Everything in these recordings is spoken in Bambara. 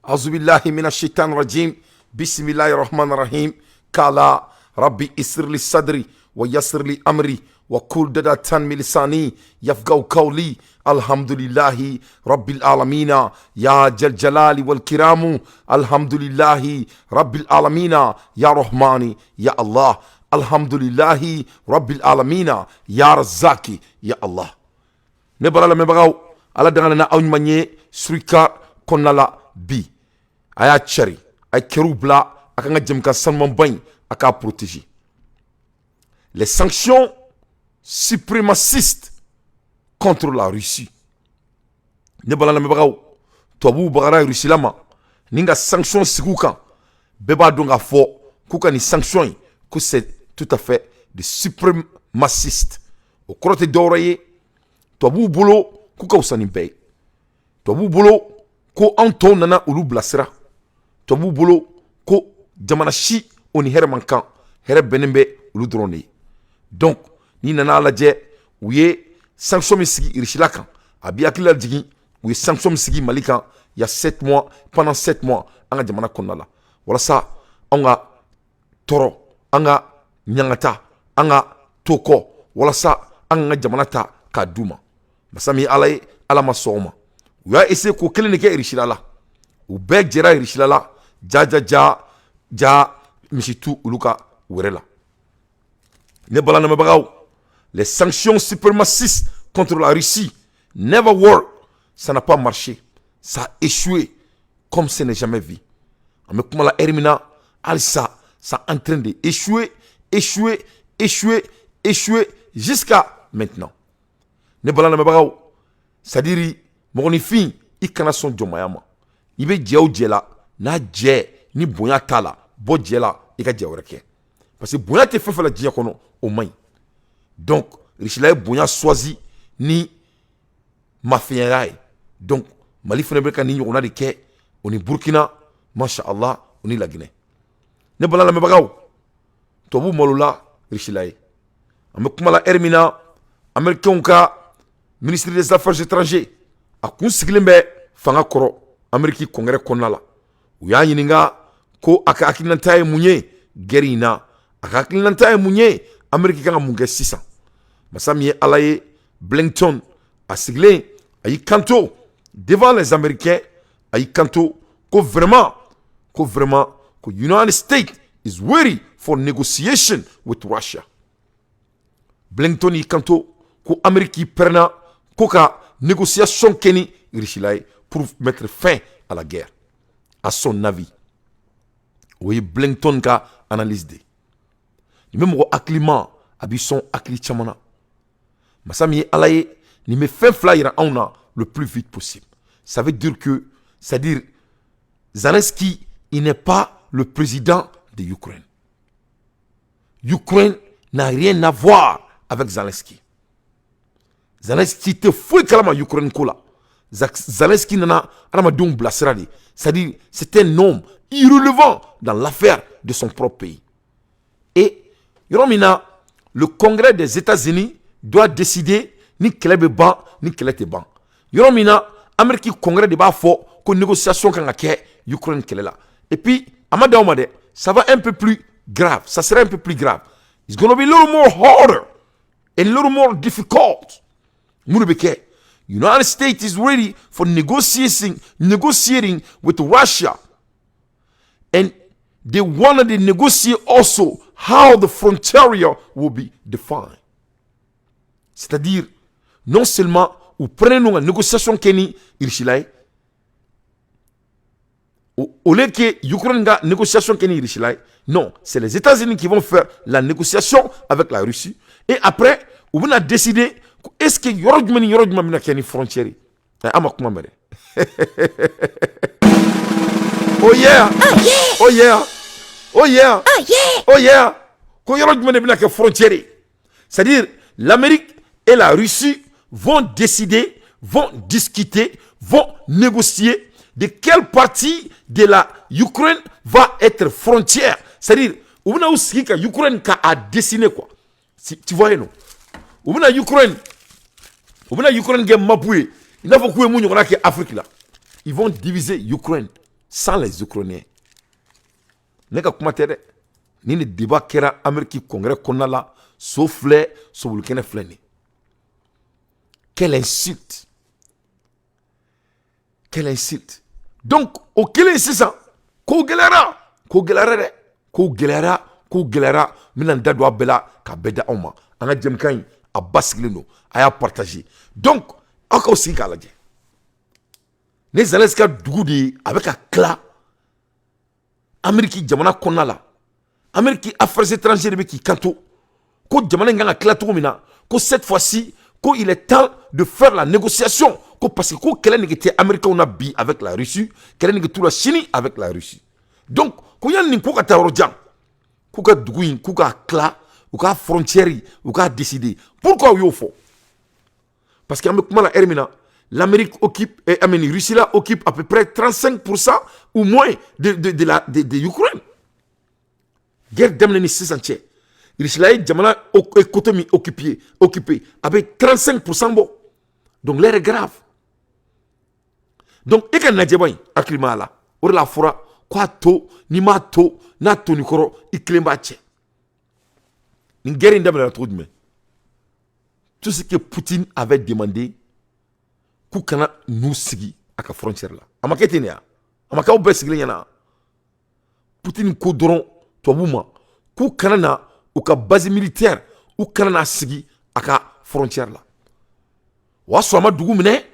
Azubillahi mina shaitan rajim. Bismillahi rahman rahim. Kala rabbi isirli sadri wa yassirli amri wa kul dada tan min lisani yafqahu qawli. Alhamdulillahi rabbil alamina ya jal jalali wal kiramu. Alhamdulillahi rabbil alamina ya rahmani ya Allah. Alhamdulillahi rabbil alamina ya razaki ya Allah. Ne bara lamɛnbagaw, Ala dangana na aw ɲuman ye surika kɔnɔna la bi. A y'a cari, a ye kɛriw bila a kan ka jɛmukan sanumanba in, a k'a protéger. Les sanctions suprémacistes contre la Russie. Ne bala lamɛnbagaw, tubabuw bagara Russie la ma ni ka sanction sigi u kan. Bɛɛ b'a dɔn k'a fɔ k'u ka nin sanction in, ko c'est tout à fait de suprémaciste. O kɔrɔ tɛ dɔwɛrɛ ye, tubabuw bolo k'u ka fisa ni bɛɛ ye. Tubabuw bolo ko anw tɔw nana olu bilasira. Tubabuw bolo ko jamana si o ni hɛrɛ man kan, hɛrɛ bɛnnen bɛ olu dɔrɔn de ye. Donc n'i nana lajɛ, u ye sanction min sigi Irisila kan, a b'i hakili lajigin u ye sanction min sigi Mali kan il y a 7 mois, pendant 7 mois, an ka jamana kɔnɔna la, walasa anw ka tɔɔrɔ, an ka ɲangata, an ka to kɔ, walasa an ka jamana ta k'a d'u ma. Masa min ye Ala ye, Ala ma sɔn o ma. U y'a essayer k'o kelen de kɛ Irisila la. U bɛɛ jɛra Irisila la. Ja ja ja ja, misi tu olu ka wɛrɛ la. Ne bala lamɛnbagaw, les sanctions suprémacistes contre la Russie never work. Ça n'a pas marché, ça a échoué comme ce n'est jamais vu. An bɛ kuma la heure min na, halisa ça en train de échouer, échouer, échouer, échouer jusqu'à maintenant. Ne bala lamɛnbagaw, c'est à dire mɔgɔninfin, i kana sɔn jɔnmaya ma. I bɛ jɛ o jɛ la, n'a jɛ ni bonya t'a la, bɔ jɛ la, i ka jɛ wɛrɛ kɛ, parce que bonya tɛ fɛn fɛn la diɲɛ kɔnɔ, o man ɲi. Donc Russie ye bonya choisi ni mafiyɛnya ye. Donc Mali fana bɛ ka nin ɲɔgɔnna de kɛ, o ni Burukina, masha Allah, o ni Laginɛ. Ne bala lamɛnbagaw, tubabu malola Russie ye. An bɛ kuma la heure min na, Américains ka ministre des Affaires étrangères, a kun sigilen bɛ fanga kɔrɔ Amérique Congrès kɔnɔna la, u y'a ɲininka ko a ka hakilinata ye mun ye guerre in na, a ka hakilinata ye mun ye, Amérique kan ka mun kɛ sisan. Masa min ye Ala ye, Blinken a sigilen, a y'i kanto devant les Américains, a y'i kanto ko vraiment, ko vraiment, ko United States is ready for negotiation with Russia. Blinken y'i kanto ko Amérique pɛrɛnna ko ka négociation kɛ ni Russie la ye pour mettre fin à la guerre. À son avis, o ye Blinken ka analyse de ye. Nin bɛ mɔgɔ hakilima, a b'i sɔn hakili caman na. Masa min ye Ala ye, nin bɛ fɛn fila yira anw na le plus vite possible. Ça veut dire que, c'est à dire, Zelensky, il n'est pas le président de l'Ukraine. Ukraine n'a rien à voir avec Zelensky. Zelensky tɛ foyi kalama Ukraine ko la. Zelensky nana adamadenw bilasira de, c'est-à-dire c'est un homme irrelevant dans l'affaire de son propre pays. Et yɔrɔ min na le Congrès des États-Unis doit décider ni kɛlɛ bɛ ban ni kɛlɛ tɛ ban, yɔrɔ min na Amérique Congrès de b'a fɔ ko négociation kan ka kɛ Ukraine kɛlɛ la. Et puis a ma dan o ma dɛ, ça va un peu plus grave, ça sera un peu plus grave, it's gonna be a little more harder and a little more difficult. Mun de bɛ kɛ? United States is ready for negotiating with Russia, and they wanted to negotiate also how the frontier will be defined. C'est-à-dire, non seulement u prenez nous négociation kɛ ni Russie la ye, au lieu que Ukraine ka négociation kɛ ni Russie la ye, non, c'est les États-Unis qui vont faire la négociation avec la Russie et après u bɛna décider est-ce que yɔrɔ jumɛn ni yɔrɔ jumɛn bɛna kɛ ni frontière ye. An ma kuma mɛn dɛ. Oh yeah. Oh yeah. Oh yeah. Oh yeah. Oh yeah. Ko yɔrɔ jumɛn de bɛna kɛ frontière ye? C'est-à-dire, l'Amérique et la Russie vont décider, vont discuter, vont négocier de quelle partie de la Ukraine va être frontière. C'est-à-dire, u bɛna u sigi ka Ukraine ka a dessiner quoi. Si, tu vois, non? U bɛna Ukraine kɛ map ye. I n'a fɔ k'u ye mun ɲɔgɔnna kɛ Afrique la. Ils vont diviser Ukraine. sans les Ukrainiens. Ne ka kuma tɛ dɛ. Ni nin débat kɛra Amérique Congrès kɔnɔna la, so filɛ, sobolikɛnɛ filɛ nin. Quelle insulte! Quelle insulte! Donc o kɛlen sisan, ko gɛlɛyara, ko gɛlɛyara dɛ, ko gɛlɛyara, ko gɛlɛyara. N bɛna n da don a bɛɛ la k'a bɛɛ da aw ma. An ka jɛmukan in, a basigilen don, a y'a partager. Donc aw k'aw sigi k'a lajɛ. Ni Zelensky ka dugu de ye, a bɛ ka tila Amérique jamana kɔnɔna la. Amérique Affaires étrangères de bɛ k'i kanto ko jamana in kan ka tila cogo min na, ko cette fois-ci, ko il est temps de faire la négociation, ko parce que ko kɛlɛ nege tɛ Américains na bi avec la Russie, kɛlɛ nege t'u la sini avec la Russie. Donc ko yanni nin ko ka taa yɔrɔ jan, k'u ka dugu in, k'u k'a tila, u k'a frontière, u k'a décider. Pourquoi u y'o fɔ? Parce que an bɛ kuma la heure min na, l'Amérique occupe, I mean, Russie là occupe à peu près 35% ou moins de l'Ukraine. Guerre daminɛ ni sisan cɛ, Russie la ye jamana côté min occupé, a bɛ 35% bɔ. Donc l'heure est grave. Donc e ka lajɛba in hakili m'a la, o de la fɔra k'a to n'i m'a to n'a to nin kɔrɔ, i kelen b'a cɛ. Nin guerre in daminɛna cogo jumɛn? Tout ce que Poutine avait demandé, k'u kana n'u sigi a ka frontière la, a ma kɛ ten de ya? A ma kɛ aw bɛɛ sigilen ɲɛna? Poutine ko dɔrɔn tubabu ma k'u kana na u ka base militaire, u kana na sigi a ka frontière la. O y'a sɔrɔ a ma dugu minɛ,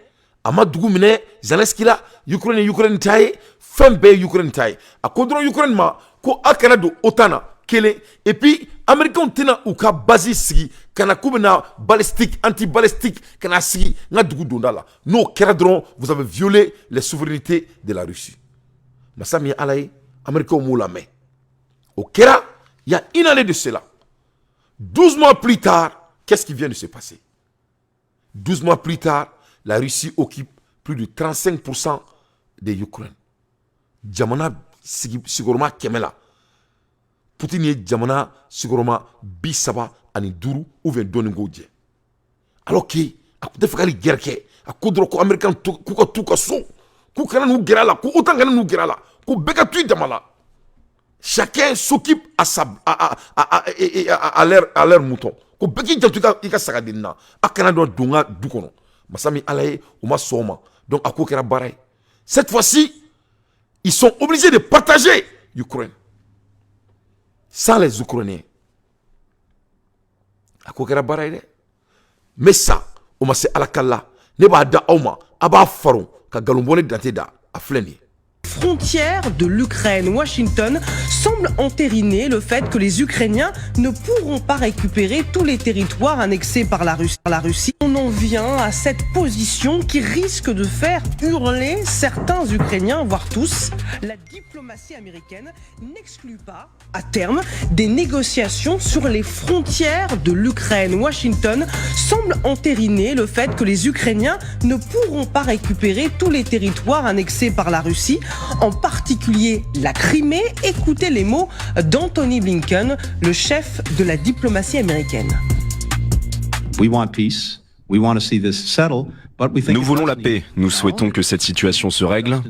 a ma dugu minɛ Zelensky la. Ukraine ye Ukraine ta ye, fɛn bɛɛ ye Ukraine ta ye. A ko dɔrɔn Ukraine ma ko a kana don OTAN na kelen, et puis Américains tɛna u ka base sigi ka na k'u bɛna balistique, anti balistique ka na sigi n ka dugu donda la. N'o kɛra dɔrɔn, vous avez violé les souverainetés de la Russie. Masa min ye Ala ye, Américains m'o lamɛn. O kɛra il y a une année de cela. 12 mois plus tard, qu'est-ce qui vient de se passer? 12 mois plus tard, la Russie occupe plus de 35% de l'Ukraine. Jamana sigiyɔrɔma 100 la, Poutine ye jamana sigiyɔrɔma 35 ou bien dɔɔnin k'o jɛ, alors que a tun tɛ fɛ k'ale guerre kɛ. A ko dɔrɔn ko Américain k'u ka t'u ka so, k'u kana n'u gɛrɛ a la, ko OTAN kana n'u gɛrɛ a la, ko bɛɛ ka to i dama la. Chacun s'occupe à sa à leur mouton, ko bɛɛ k'i janto i ka sagadennin na, a kana dɔn don n ka du kɔnɔ. Masa min Ala ye, u ma sɔn o ma. Donc a ko kɛra baara ye. Cette fois-ci, ils sont obligés de partager l'Ukraine sans les Ukrainiens. A ko kɛra baara ye dɛ. N bɛ sa o ma se Ala kala, ne b'a da aw ma, a b'a faro ka nkalon bɔ ne dante da a filɛ nin ye. Frontière de l'Ukraine. Washington semble entériner le fait que les Ukrainiens ne pourront pas récupérer tous les territoires annexés par la Russie. La Russie. On en vient à cette position qui risque de faire hurler certains Ukrainiens, voire tous. La diplomatie américaine n'exclut pas, à terme, des négociations sur les frontières de l'Ukraine. Washington semble entériner le fait que les Ukrainiens ne pourront pas récupérer tous les territoires annexés par la Russie, en particulier la Crimée. Écoutez les mots d'Antony Blinken, le chef de la diplomatie américaine. We want peace. We want to see this settle. Nous voulons la paix, nous souhaitons que cette situation se règle,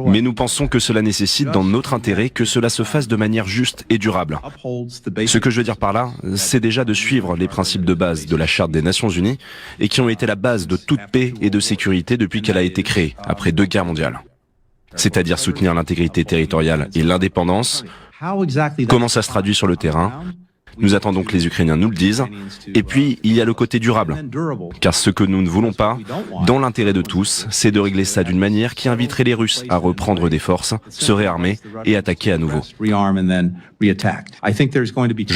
mais nous pensons que cela nécessite dans notre intérêt que cela se fasse de manière juste et durable. Ce que je veux dire par là, c'est déjà de suivre les principes de base de la Charte des Nations Unies et qui ont été la base de toute paix et de sécurité depuis qu'elle a été créée, après deux guerres mondiales. C'est-à-dire soutenir l'intégrité territoriale et l'indépendance. Comment ça se traduit sur le terrain? Nous attendons que les Ukrainiens nous le disent. Et puis, il y a le côté durable. Car ce que nous ne voulons pas, dans l'intérêt de tous, c'est de régler ça d'une manière qui inviterait les Russes à reprendre des forces, se réarmer et attaquer à nouveau. Je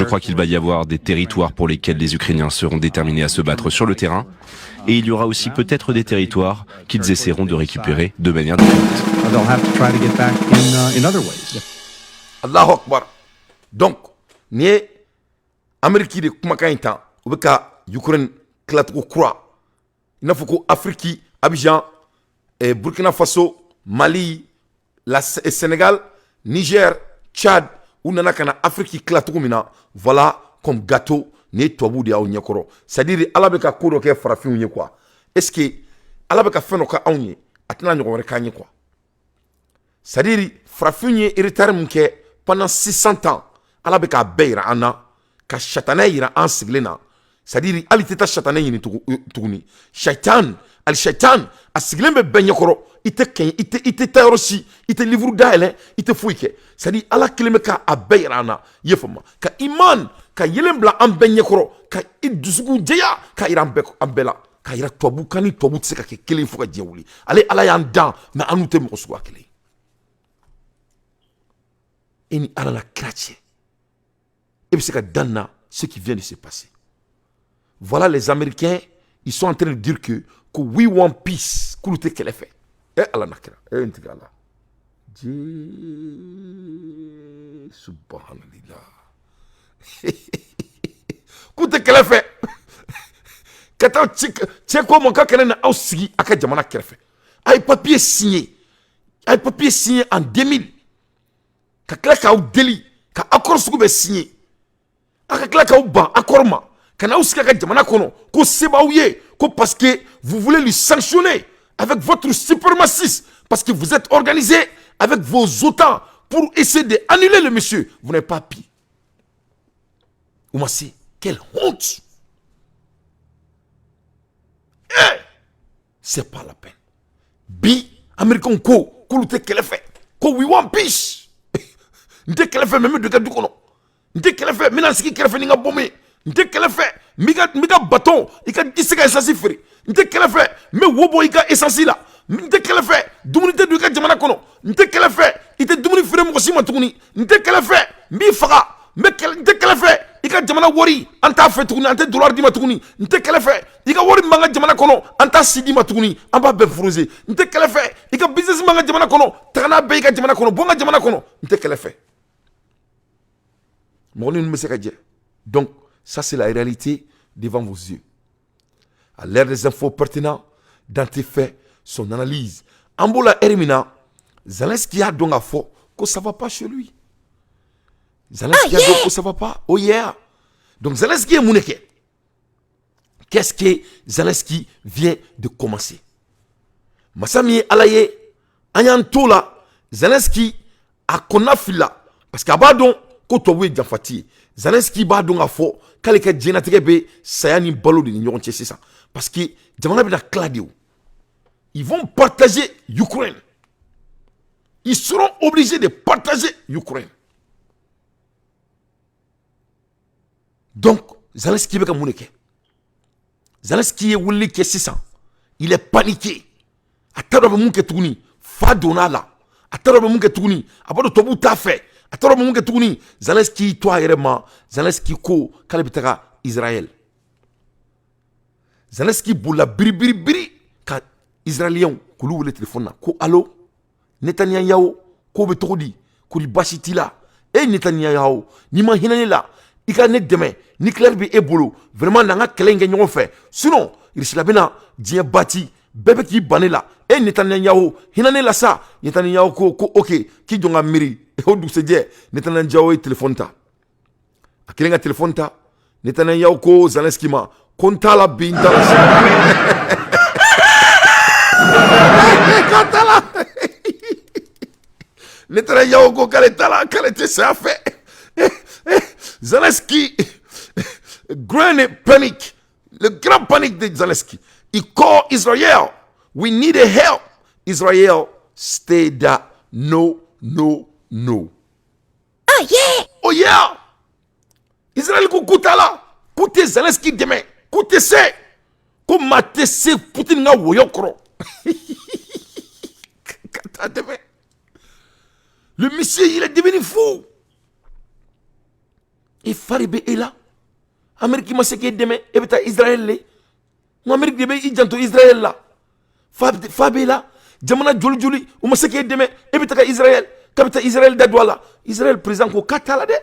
crois qu'il va y avoir des territoires pour lesquels les Ukrainiens seront déterminés à se battre sur le terrain. Et il y aura aussi peut-être des territoires qu'ils essaieront de récupérer de manière différente. Allahu Akbar. Donc, nin ye Amérique de kumakan in ta, u bɛ ka Ukraine tilacogo kura, i n'a fɔ ko Afrique, Abidjan, Burkina Faso, Mali, la Sénégal, Niger, Tchad, u nana ka na Afrique tila cogo min na. Voilà, comme gâteau, nin ye tubabuw de y'aw ɲɛkɔrɔ. C'est à dire Ala bɛ ka ko dɔ kɛ farafinw ye quoi. Est ce que Ala bɛ ka fɛn dɔ kɛ anw ye, a tɛna ɲɔgɔn wɛrɛ k'an ye quoi? C'est-à-dire farafin ye retard min kɛ pendant 600 ans, Ala bɛ k'a bɛɛ yira an na, ka satanɛ yira an sigilen na. C'est-à-dire hali tɛ taa satanɛ ɲini tuguni. Shaitan, ali shaitan a sigilen bɛ bɛɛ ɲɛkɔrɔ. I tɛ kɛɲɛ, i tɛ taa yɔrɔ si, i tɛ livre dayɛlɛ, i tɛ foyi kɛ. C'est-à-dire Ala kelen bɛ k'a bɛɛ yira an na. I ye faamu, ka iman ka yelen bila an bɛɛ ɲɛkɔrɔ, ka i dusukun jɛya k'a yira an bɛɛ la, k'a yira tubabu kan ni tubabu tɛ se ka kɛ kelen fo ka diɲɛ wuli. Ale Ala y'an dan, mais an n'u tɛ mɔgɔ suguya kelen. E ni Ala la kira cɛ, e bɛ se ka dan na ce qui vient de se passer. Voilà, les Américains, ils sont en train de dire que we want peace, k'olu tɛ kɛlɛ fɛ. E Ala na kira, e n tigɛ ala jee, subhanallah, k'u tɛ kɛlɛ fɛ ka taa cɛ ko ma k'a kana na aw sigi a ka jamana kɛrɛfɛ. A ye papier signé, a ye papier signé en 2000, ka tila k'aw deli ka accord sugu bɛ signé, a ka tila k'aw ban accord ma, ka n'aw sigi a ka jamana kɔnɔ, ko se b'aw ye, ko parce que vous voulez lui sanctionner avec votre suprémacisme, parce que vous êtes organisé avec vos OTAN pour essayer d'annuler le monsieur. Vous n'avez pas pu. Oumasi, quelle honte! Eh! C'est pas la peine. Bi, Américain ko, k'olu tɛ kɛlɛ fɛ, ko we want peace. N tɛ kɛlɛ fɛ, mais n bɛ don i ka du kɔnɔ. N tɛ kɛlɛ fɛ, n bɛna n sigi kɛrɛfɛ ni n ka bombe ye. N tɛ kɛlɛ fɛ, n b'i ka bateau, i se ka essence feere. N tɛ kɛlɛ fɛ, n bɛ wo bɔ i ka essence la. N tɛ kɛlɛ fɛ, dumuni tɛ don i ka jamana kɔnɔ. N tɛ kɛlɛ fɛ, i tɛ dumuni feere mɔgɔ si ma tuguni. N tɛ kɛlɛ fɛ, n b'i faga. N tɛ kɛlɛ fɛ, i ka jamana wari an t'a fɛ tuguni, an tɛ dollar d'i ma tuguni. N tɛ kɛlɛ fɛ, i ka wari min b'an ka jamana kɔnɔ, an t'a si d'i ma tuguni, an b'a bɛɛ froze. N tɛ kɛlɛ fɛ, i ka business b'an ka jamana kɔnɔ, taga n'a bɛɛ i ka jamana kɔnɔ, bɔ n ka jamana kɔnɔ. N tɛ kɛlɛ fɛ. Mɔgɔ ninnu bɛ se ka jɛ. Donc ça, c'est la réalité devant vos yeux. À l'ère des infos pertinents, Dante fait son analyse. An b'o la heure min na, Zelensky y'a dɔn k'a fɔ ko ça va pas chez lui. Zelensky y'a dɔn ko ça va pas. Oh yeah. Donc Zelensky ye mun de kɛ? Qu'est-ce que Zelensky vient de commencer? Masa min ye Ala ye, an y'an to la, Zelensky a kɔnna filila, parce que a b'a dɔn ko tubabu ye janfati ye. Zelensky b'a dɔn k'a fɔ k'ale ka diɲɛlatigɛ bɛ saya ni balo de ni ɲɔgɔn cɛ sisan, parce que jamana bɛna tila de. O ils vont partager Ukraine, ils seront obligés de partager Ukraine. Donc Zelensky bɛ ka mun de kɛ? Zelensky ye wulili kɛ sisan, il est paniqué, a t'a dɔn a bɛ mun kɛ tuguni. Fa donna a la, a t'a dɔn a bɛ mun kɛ tuguni, a b'a dɔn tubabuw t'a fɛ, a t'a dɔn a bɛ mun kɛ tuguni. Zelensky to a yɛrɛ ma, Zelensky ko k'ale bɛ taga Israël. Zelensky bolila biribiribiri ka Israéliens k'olu wele téléphone na ko allo Netanyahu, k'o bɛ cogo di, ko ni baasi t'i la? E Netanyahu, n'i ma hinɛ ne la, i ka ne dɛmɛ, nucléaire bɛ e bolo, vraiment n'an ka kɛlɛ in kɛ ɲɔgɔn fɛ, sinon Russie bɛna diɲɛ bati, bɛɛ bɛ k'i ban ne la. E Netanyahu, hinɛ ne la sa. Netanyahu ko ok, k'i jɔ n ka miiri. O dugusɛjɛ, Netanyahu ye téléphone ta, a kelen ka téléphone ta. Netanyahu ko Zelensky ma ko n t'a la bi, n t'a la sini, k'a t'a la. Netanyahu ko k'ale t'a la, k'ale tɛ saya fɛ. Zelensky, grand panique, le grand panique de Zelensky. Il call Israel, we need a help. Israel stay that no, no, no. Oh yeah! Oh yeah! Israël ko k'u t'a la, k'u tɛ Zelensky dɛmɛ, k'u tɛ se, ko maa tɛ se Poutine ka wɔyɔ kɔrɔ ka taa dɛmɛ. Le monsieur, il est devenu fou. E fa de bɛ e la. Amérique ma se k'e dɛmɛ, e bɛ taa Israël le. N ko Amérique de bɛ i janto Israël la. Fa b'e la. Jamana joli joli u ma se k'e dɛmɛ, e bɛ taga Israël, k'a bɛ taa Israël da don a la. Israël président ko k'a t'a la dɛ,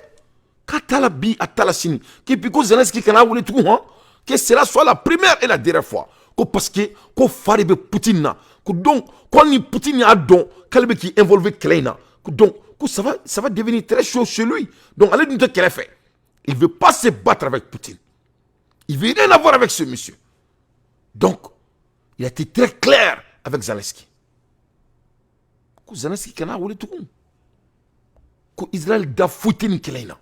k'a t'a la bi, a t'a la sini. K'i bi ko Zelensky kana wele tugun hɔn, que cela soit la première et la dernière fois. Ko parce que ko fa de bɛ Poutine na, ko donc ko hali ni Poutine y'a dɔn k'ale bɛ k'i involver kɛlɛ in na, ko donc ko ça va devenir très chaud chez lui. Donc ale dun tɛ kɛlɛ fɛ. Il veut pas se battre avec Poutine, il veut rien avoir avec ce monsieur. Donc il a été très clair avec Zelensky. Ko Zelensky kana wele tugun, ko Israël da foyi tɛ nin kɛlɛ in na.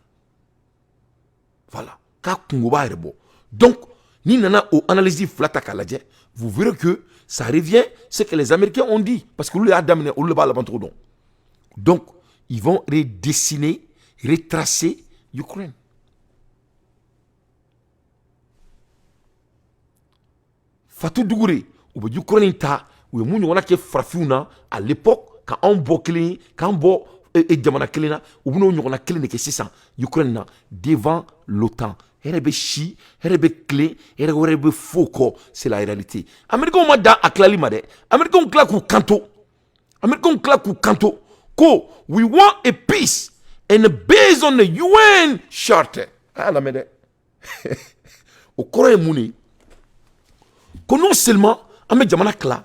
Voilà, k'a kungo b'a yɛrɛ bɔ. Donc n'i nana o analyse fila ta k'a lajɛ, vous verrez que ça revient ce que les Américains ont dit, parce que olu y'a daminɛ, olu de b'a laban cogo dɔn. Donc ils vont redessiner, retracer Ukraine. Fatou Dougouré, u bɛ Ukraine ta, u ye mun ɲɔgɔnna kɛ farafinw na à l'époque, ka anw bɔ kelen ye, k'an bɔ jamana kelen na, u bɛn'o ɲɔgɔnna kelen de kɛ sisan Ukraine na devant l'OTAN. Hɛrɛ bɛ si, hɛrɛ bɛ tilen, hɛrɛ wɛrɛ bɛ fo kɔ, c'est la réalité. Américains ma dan a tilali ma dɛ, Américains tila k'u kanto, Américains tila k'u kanto ko we want a peace and based on the UN Charter. A y'a lamɛn dɛ, o kɔrɔ ye mun de ye? Ko non seulement an bɛ jamana tila,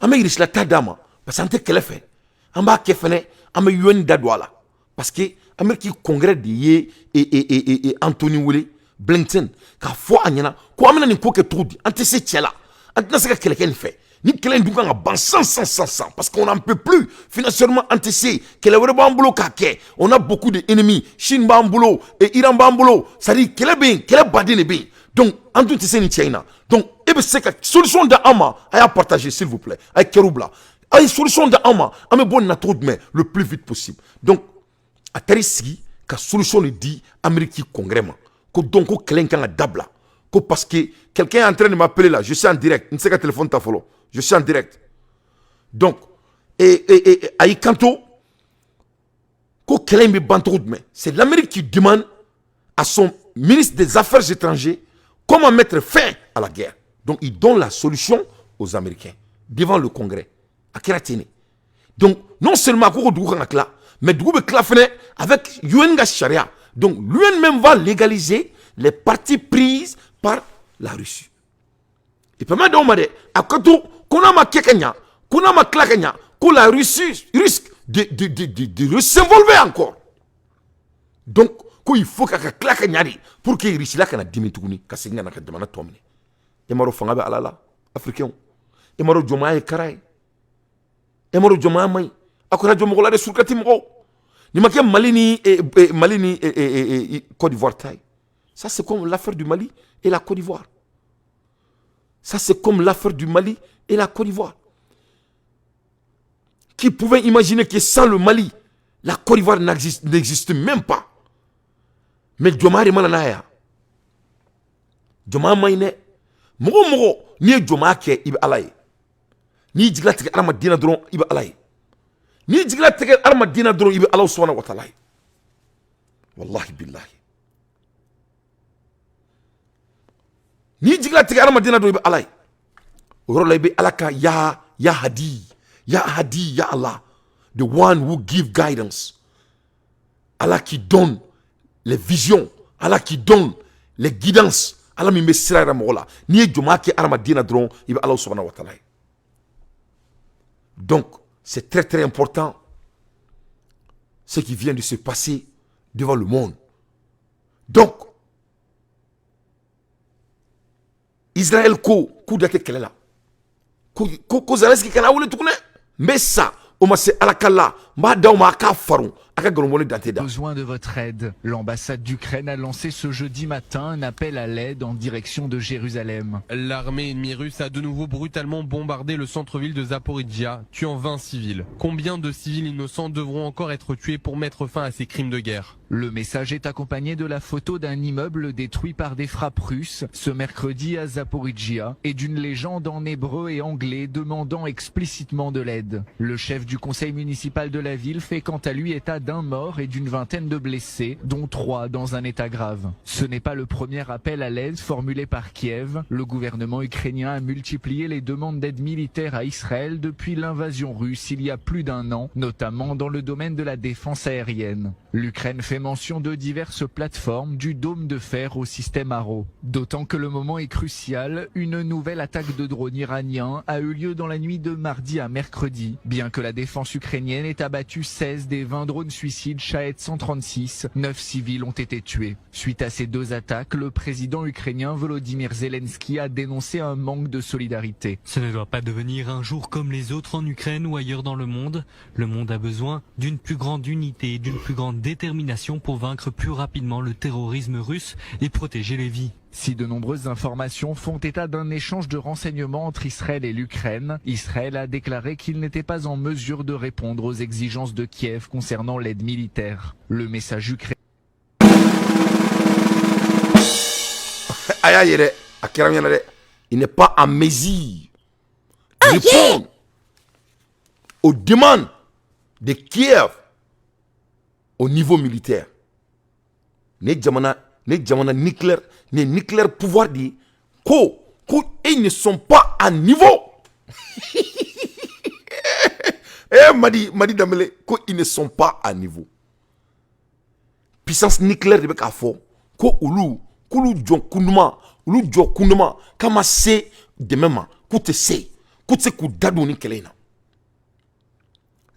an bɛ Irisila ta d'a ma parce que an tɛ kɛlɛ fɛ, an b'a kɛ fɛnɛ, an bɛ UN da don a la, parce que Amérique congrès de ye Anthony wele, Blinken, k'a fɔ a ɲɛna ko an bɛna nin ko kɛ cogo di, an tɛ se cɛ la, an tɛna se ka kɛlɛ kɛ nin fɛ, ni kɛlɛ in dun kan ka ban san san san san, parce qu'on n'en peut plus financièrement, an tɛ se, kɛlɛ wɛrɛ b'an bolo k'a kɛ, on a beaucoup de ennemis, Chine b'an bolo, Iran b'an bolo, c'est à dire kɛlɛ bɛ yen, kɛlɛ baden de bɛ yen. Donc an dun tɛ se nin cɛ in na. Donc e bɛ se ka solution di an ma, a y'a partager s'il vous plaît, a ye kɛriw bila, a ye solution di an ma, an bɛ bɔ nin na cogo jumɛn le plus vite possible. Donc a taar'i sigi ka solution de di Amérique congrès ma, ko donc ko kɛlɛ in kan ka dabila, ko parce que quelqu'un est en train de m'appeler là, je suis en direct, n tɛ se ka téléphone ta fɔlɔ, je suis en direct. Donc et a y'i kanto ko kɛlɛ in bɛ ban cogo jumɛn. C'est l'Amérique qui demande à son ministre des Affaires étrangères comment mettre fin à la guerre. Donc il donne la solution aux Américains devant le Congrès. A kɛra ten de. Donc non seulement ko dugu kan ka tila, mais dugu bɛ tila fɛnɛ avec UN ka sariya. Donc l'UN même va légaliser les parties prises par la Russie. Et permet dɔw ma dɛ, a ka to ko n'a ma kɛ ka ɲa, ko n'a ma tila ka ɲa, ko la Russie risque de s'involver encore. Donc ko il faut k'a ka tila ka ɲa de pour que Russie la kana dimi tuguni ka segin ka na ka jamana tɔ minɛ. E m'a dɔn fanga bɛ Ala la, Africains. E m'a dɔn jɔnmaya ye kara ye. E m'a dɔn jɔnmaya man ɲi. A kɛra jɔn mɔgɔ la dɛ, surukati mɔgɔw. Nin ma kɛ Mali ni Côte d'Ivoire ta ye. Ça c'est comme l'affaire du Mali et la Côte d'Ivoire. Ça c'est comme l'affaire du Mali et la Côte d'Ivoire. Qui pouvait imaginer que sans le Mali, la Côte d'Ivoire n'existe même pas. Mais jɔnmaya de mana n'a ye yan. Jɔnmaya man ɲi dɛ. Mɔgɔ o mɔgɔ n'i ye jɔnmaya kɛ, i bɛ Ala ye. N'i jigila tigɛ hadamaden na dɔrɔn, i bɛ Ala ye. N'i jigila tigɛ hadamaden na dɔrɔn, i bɛ Ala subahana wa taala ye. Wallahi billahi. N'i jigila tigɛ hadamaden na dɔrɔn, i bɛ Ala ye. O yɔrɔ la i bɛ Ala ka ya ya hadi, ya hadi, ya Allah, the one who give guidance. Allah qui donne les visions, Allah qui donne les guidances, Ala min bɛ sira yira mɔgɔ la. N'i ye jɔnmaya kɛ hadamaden na dɔrɔn, i bɛ Ala subahana wa taala ye. Donc c'est très très important ce qui vient de se passer devant le monde. Donc Israël ko k'u da tɛ kɛlɛ la, ko Zelensky kana wele tugun dɛ, n bɛ sa o ma se Ala ka la, n b'a d'aw ma a k'a farun, a ka nkalon bɔ ne dan tɛ da. Besoin de votre aide. L'ambassade d'Ukraine a lancé ce jeudi matin un appel à l'aide en direction de Jérusalem. L'armée ennemie russe a de nouveau brutalement bombardé le centre-ville de Zaporizhia, tuant 20 civils. Combien de civils innocents devront encore être tués pour mettre fin à ces crimes de guerre? Le message est accompagné de la photo d'un immeuble détruit par des frappes russes ce mercredi à Zaporizhia et d'une légende en hébreu et anglais demandant explicitement de l'aide. Le chef du conseil municipal de la ville fait quant à lui état d'un mort et d'une vingtaine de blessés, dont 3 dans un état grave. Ce n'est pas le premier appel à l'aide formulé par Kiev. Le gouvernement ukrainien a multiplié les demandes d'aide militaire à Israël depuis l'invasion russe il y a plus d'un an, notamment dans le domaine de la défense aérienne. L'Ukraine fait mention de diverses plateformes, du dôme de fer au système Arrow. D'autant que le moment est crucial, une nouvelle attaque de drones iraniens a eu lieu dans la nuit de mardi à mercredi. Bien que la défense ukrainienne ait abattu 16 des 20 drones suicide Shahed 136. 9 civils ont été tués. Suite à ces deux attaques, le président ukrainien Volodymyr Zelensky a dénoncé un manque de solidarité. Ce ne doit pas devenir un jour comme les autres en Ukraine ou ailleurs dans le monde. Le monde a besoin d'une plus grande unité et d'une plus grande détermination pour vaincre plus rapidement le terrorisme russe et protéger les vies. Si de nombreuses informations font état d'un échange de renseignements entre Israël et l'Ukraine, Israël a déclaré qu'il n'était pas en mesure de répondre aux exigences de Kiev concernant l'aide militaire. Le message ukrainien A y'a ye dɛ, a kɛra ɲɛna dɛ. Il n'est pas en mesure de répondre aux demandes de Kiev au niveau militaire. Ne jamana, ne jamana nucléaire, ne nucléaire pouvoir de ko ils ne sont pas à niveau. Eh Madi, Madi Dambélé, ko ils ne sont pas à niveau. Puissance nucléaire de bɛ k'a fɔ ko olu, k'olu jɔ kunduma, olu jɔ kunduma k'a ma se dɛmɛ ma, k'u tɛ se, k'u tɛ se k'u da don ni kɛlɛ in na.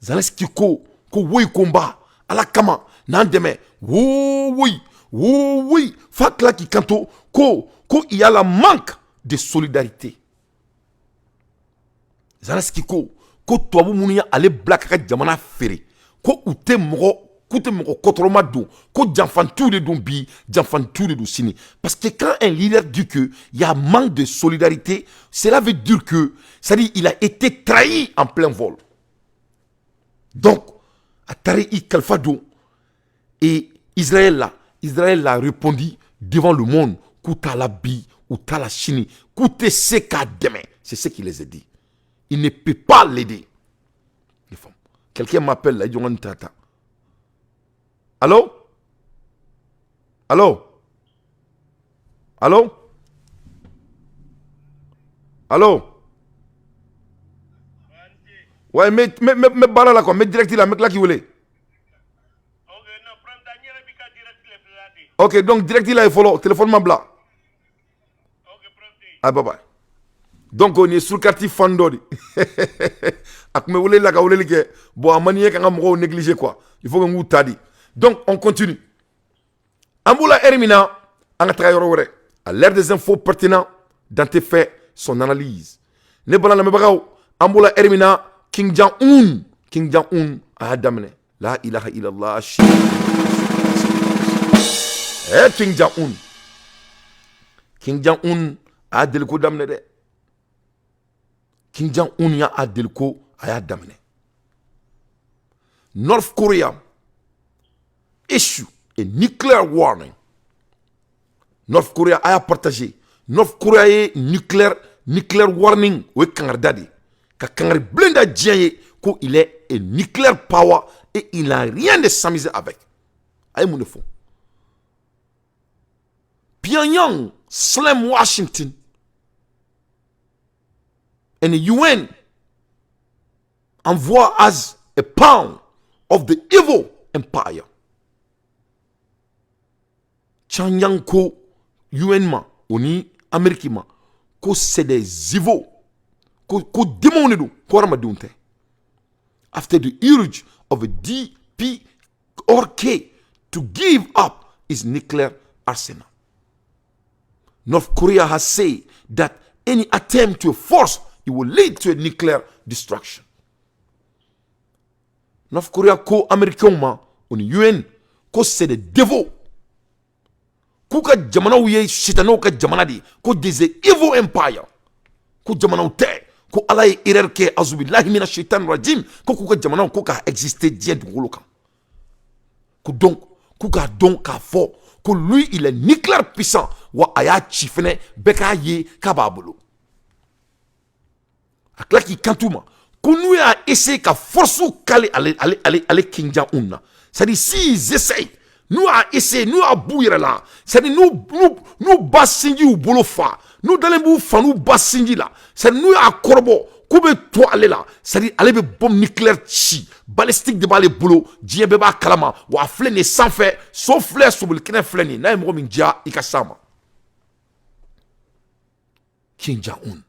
Zelensky ko woyi, ko n ba, Ala kama n'an dɛmɛ, wo woyi wo woyi, f'a tila k'i kanto ko il y a la manque de solidarité. Zelensky ko tubabu minnu ye ale bila ka ka jamana feere, ko u tɛ mɔgɔ, k'u tɛ mɔgɔ kɔtɔrɔma don, ko janfantiw de don bi, janfantiw de don sini. Parce que quand un leader dit que il y a manque de solidarité, cela veut dire que, c'est-à-dire, il a été trahi en plein vol. Donc a taara i kalifa don et Israël là, Israël l'a répondu devant le monde k'u t'a la bi, u t'a la sini, k'u tɛ se k'a dɛmɛ. C'est ce qu'il les a dit, il ne peut pas l'aider. Quelqu'un m'appelle là, i tata. Allô, allô, allô, allô. Ouais, mais baara la quoi, mais direct la, mais là qui voulait. Ok, donc direct là, il faut téléphone ma bila. Ah, bye bye. Donc on est sur quartier fan dɔ de. A tun bɛ weleli la ka weleli kɛ. Bon, a man di n ye ka n ka mɔgɔw négliger quoi. Il faut que n k'u ta di. Donc on continue. An b'o la heure min na, an ka taga yɔrɔ wɛrɛ. À l'heure des infos pertinents, Dante fait son analyse. Ne bala lamɛnbagaw, an b'o la heure min na, Kim Jong-un, Kim Jong-un a y'a daminɛ. La ilaha illallah. Eh Kim Jong-un. Kim Jong-un a y'a deliko daminɛ dɛ. Kim Jong-un y'a deliko, a y'a daminɛ. North Korea issue a nuclear warning. North Korea a y'a partagé. North Korea ye nuclear warning, o ye kangarida de ye. Ka kangari bilen da diɲɛ ye ko il est a nuclear power et il n'a rien de s'amuser avec. A ye mun de fɔ? Pyongyang slam Washington and the UN envoie as a pawn of the evil empire. Pyongyang ko UN ma, o ni Amérique ma, ko c'est des evil, ko démons de don, ko hadamadenw tɛ. After the urge of a DPRK to give up its nuclear arsenal. North Korea has said that any attempt to force it will lead to a nuclear destruction. North Korea ko Américains ma, o ni UN, ko c'est des dévots, k'u ka jamanaw ye sitanɛw ka jamana de ye, ko des evil empire, ko jamanaw tɛ, ko Ala ye erreur kɛ, azubilahi mina shaitan rajim, ko k'u ka jamanaw ko k'a exister diɲɛ dugukolo kan, ko donc k'u k'a dɔn k'a fɔ ko lui, il est nucléaire puissant, wa a y'a ci fɛnɛ, bɛɛ k'a ye k'a b'a bolo. A tila k'i kanto ma ko n'u y'a essayer ka force k'ale ale Kim Jong Un na, c'est à dire s'ils essayent, n'u y'a essayer, n'u y'a b'u yɛrɛ la, c'est à dire n'u ba sinji y'u bolo fa, n'u dalen b'u fa n'u ba sinji la, c'est à dire n'u y'a kɔrɔbɔ k'u bɛ to ale la, c'est à dire ale bɛ bombe nucléaire ci, balistique de b'ale bolo, diɲɛ bɛɛ b'a kalama, wa a filɛ nin ye sanfɛ, so filɛ, sobolikɛnɛ filɛ nin ye, n'a ye mɔgɔ min diya, i ka s'a ma. Kim Jong-un,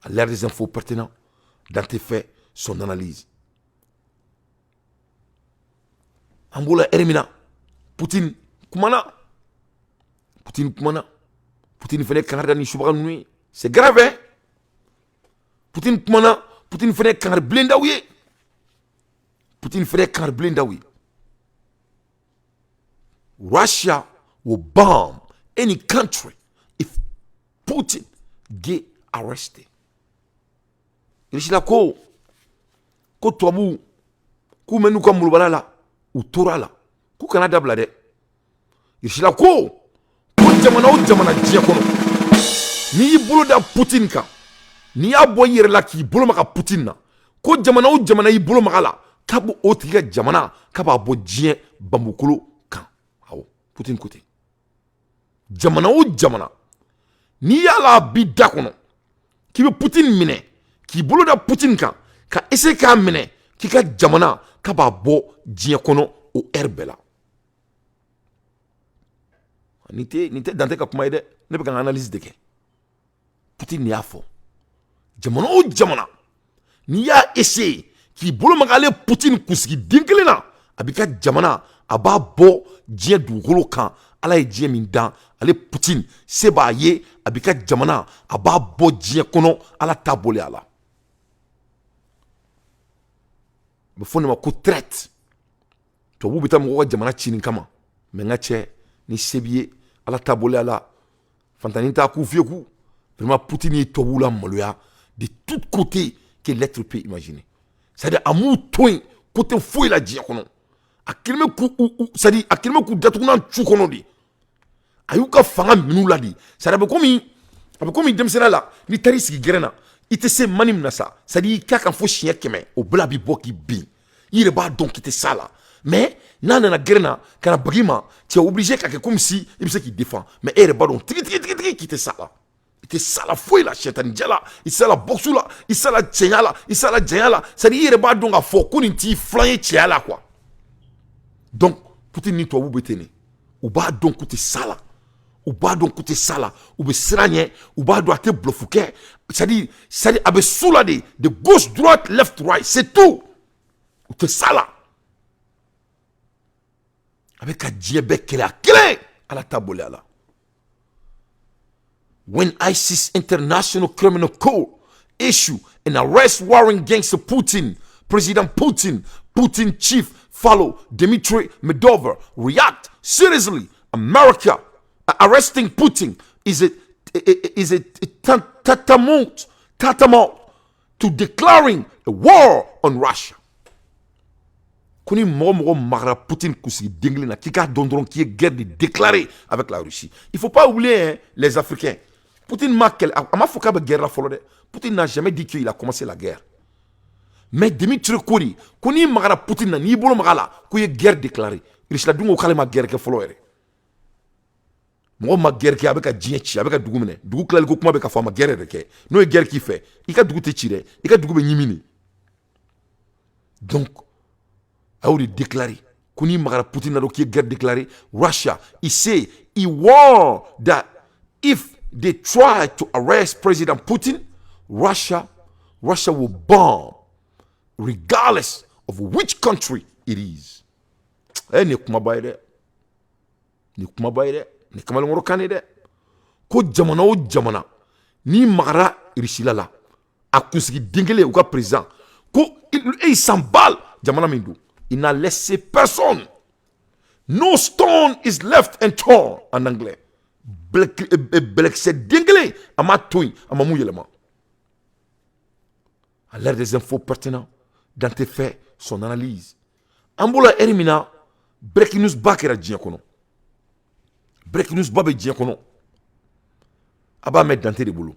à l'ère des infos pertinents, Dante fait son analyse. An b'o la ɛri min na, Poutine kumana. Poutine kumana. Poutine fɛnɛ kangari da ni subaga ninnu ye. C'est grave, hein. Poutine kumana. Poutine fɛnɛ kangari bilen d'aw ye. Poutine fɛnɛ kangari bilen d'aw ye. Russia will bomb any country if Putin get arrested. Russie ko tubabuw k'u mɛn'u ka molobala la, u tora la, k'u kana dabila dɛ. Russie ko jamana o jamana diɲɛ kɔnɔ, n'i y'i bolo da Putin kan, n'i y'a bɔ i yɛrɛ la k'i bolo maga Putin na, ko jamana o jamana y'i bolo maga la, k'a b'o o tigi ka jamana, k'a b'a bɔ diɲɛ banbukolo kan. Awɔ, Putin ko ten. Jamana o jamana, n'i y'a la bi da kɔnɔ k'i bɛ Putin minɛ, k'i bolo da Putin kan ka essayer k'a minɛ, k'i ka jamana, k'a b'a bɔ diɲɛ kɔnɔ o heure bɛɛ la. Nin tɛ Dante ka kuma ye dɛ, ne bɛ ka n analyse de kɛ. Putin y'a fɔ, jamana o jamana, n'i y'a essayer k'i bolo maga ale Putin kunsigi den kelen na, a b'i ka jamana, a b'a bɔ diɲɛ dugukolo kan. Ala ye diɲɛ min dan, ale Putin se b'a ye, a b'i ka jamana, a b'a bɔ diɲɛ kɔnɔ. Ala t'a bɔlen a la. A bɛ fɔ nin ma ko traître. Tubabuw bɛ taa mɔgɔw ka jamana ci nin kama. Mɛ n ka cɛ, ni se b'i ye, Ala t'a bɔlen a la, fantanni t'a k'u fiyeku. Vraiment, Poutine ye tubabuw la maloya de tous côtés que l'être peut imaginer. C'est à dire, a m'u to yen côté foyi la diɲɛ kɔnɔ. A kɛlen bɛ k'u, c'est à dire, a kɛlen bɛ k'u datugunan cu kɔnɔ de. A y'u ka fanga minɛ u la de. C'est à dire, a bɛ komi denmisɛnninya la, n'i taara i sigi gɛrɛn na, i tɛ se mani min na sa, c'est à dire, i k'a kan fo siɲɛ 100, o bɛɛ la a bɛ bɔ k'i bin. I yɛrɛ b'a dɔn k'i tɛ s'a la, mais n'a nana gɛrɛn na ka na bagi ma, tu es obligé ka kɛ comme si i bɛ se k'i défend, mais e yɛrɛ b'a dɔn tigi tigi tigi tigi k'i tɛ s'a la. I tɛ s'a la foyi la, sɛtanijɛ la, i tɛ s'a la boxe la, i tɛ s'a la cɛnya la, i tɛ s'a la janya la. C'est à dire, i yɛrɛ b'a dɔn k'a fɔ ko nin t'i filan ye cɛya la, quoi. Donc Poutine ni tubabuw bɛ ten de. U b'a dɔn k'u tɛ s'a la, u b'a dɔn k'u tɛ s'a la, u bɛ siran ɲɛ, u b'a dɔn a tɛ bluff kɛ. C'est à dire, a bɛ su la de gauche, droite, left, right, c'est tout. U tɛ s'a la. A bɛ ka diɲɛ bɛɛ kɛlɛ a kelen, Ala t'a boli a la. When ICC, International Criminal Court, issue an arrest warrant against Putin, President Putin, Putin chief follow Dmitry Medvedev react seriously. America arresting Putin is a tantamount to declaring a war on Russia. Ko ni mɔgɔ mɔgɔ magara Poutine kunsigi den kelen na, k'i k'a dɔn dɔrɔn k'i ye guerre de déclarer avec la Russie. Il faut pas oublier, hein, les Africains. Poutine ma kɛlɛ, a m'a fɔ k'a bɛ guerre la fɔlɔ dɛ. Poutine n'a jamais dit qu'il a commencé la guerre. Mais Dimitri Kori, ko n'i magara Poutine na, n'i bolo maga la, ko i ye guerre déclarer. Russie la dun ko k'ale ma guerre kɛ fɔlɔ yɛrɛ. Mɔgɔ ma guerre kɛ, a bɛ ka diɲɛ ci, a bɛ ka dugu minɛ. Dugu tilali ko kuma bɛ ka fɔ, a ma guerre yɛrɛ kɛ. N'o ye guerre k'i fɛ, i ka dugu tɛ ci dɛ, i ka dugu bɛ ɲimi de. Donc a y'o de déclarer ko n'i magara Poutine na dɔrɔn, k'i ye guerre déclarer. Russia, he say he warned that if they try to arrest President Putin, Russia will bomb regardless of which country it is. Eh, nin ye kumaba ye dɛ, nin ye kumaba ye dɛ, nin ye kamalenkɔrɔ kan ye dɛ. Ko jamana o jamana, n'i magara Russie la, a kunsigi den kelen, u ka président, ko e il s'emballe jamana min don. Il n'a laissé personne, no stone is left unturned en anglais. Bɛlɛkisɛ den kelen a ma to yen, a ma mun yɛlɛma. À l'ère des infos pertinents, Dante fait son analyse. An bɔra eri min na, breaking news ba kɛra diɲɛ kɔnɔ. Breaking news ba bɛ diɲɛ kɔnɔ, a b'a mɛn Dante de bolo.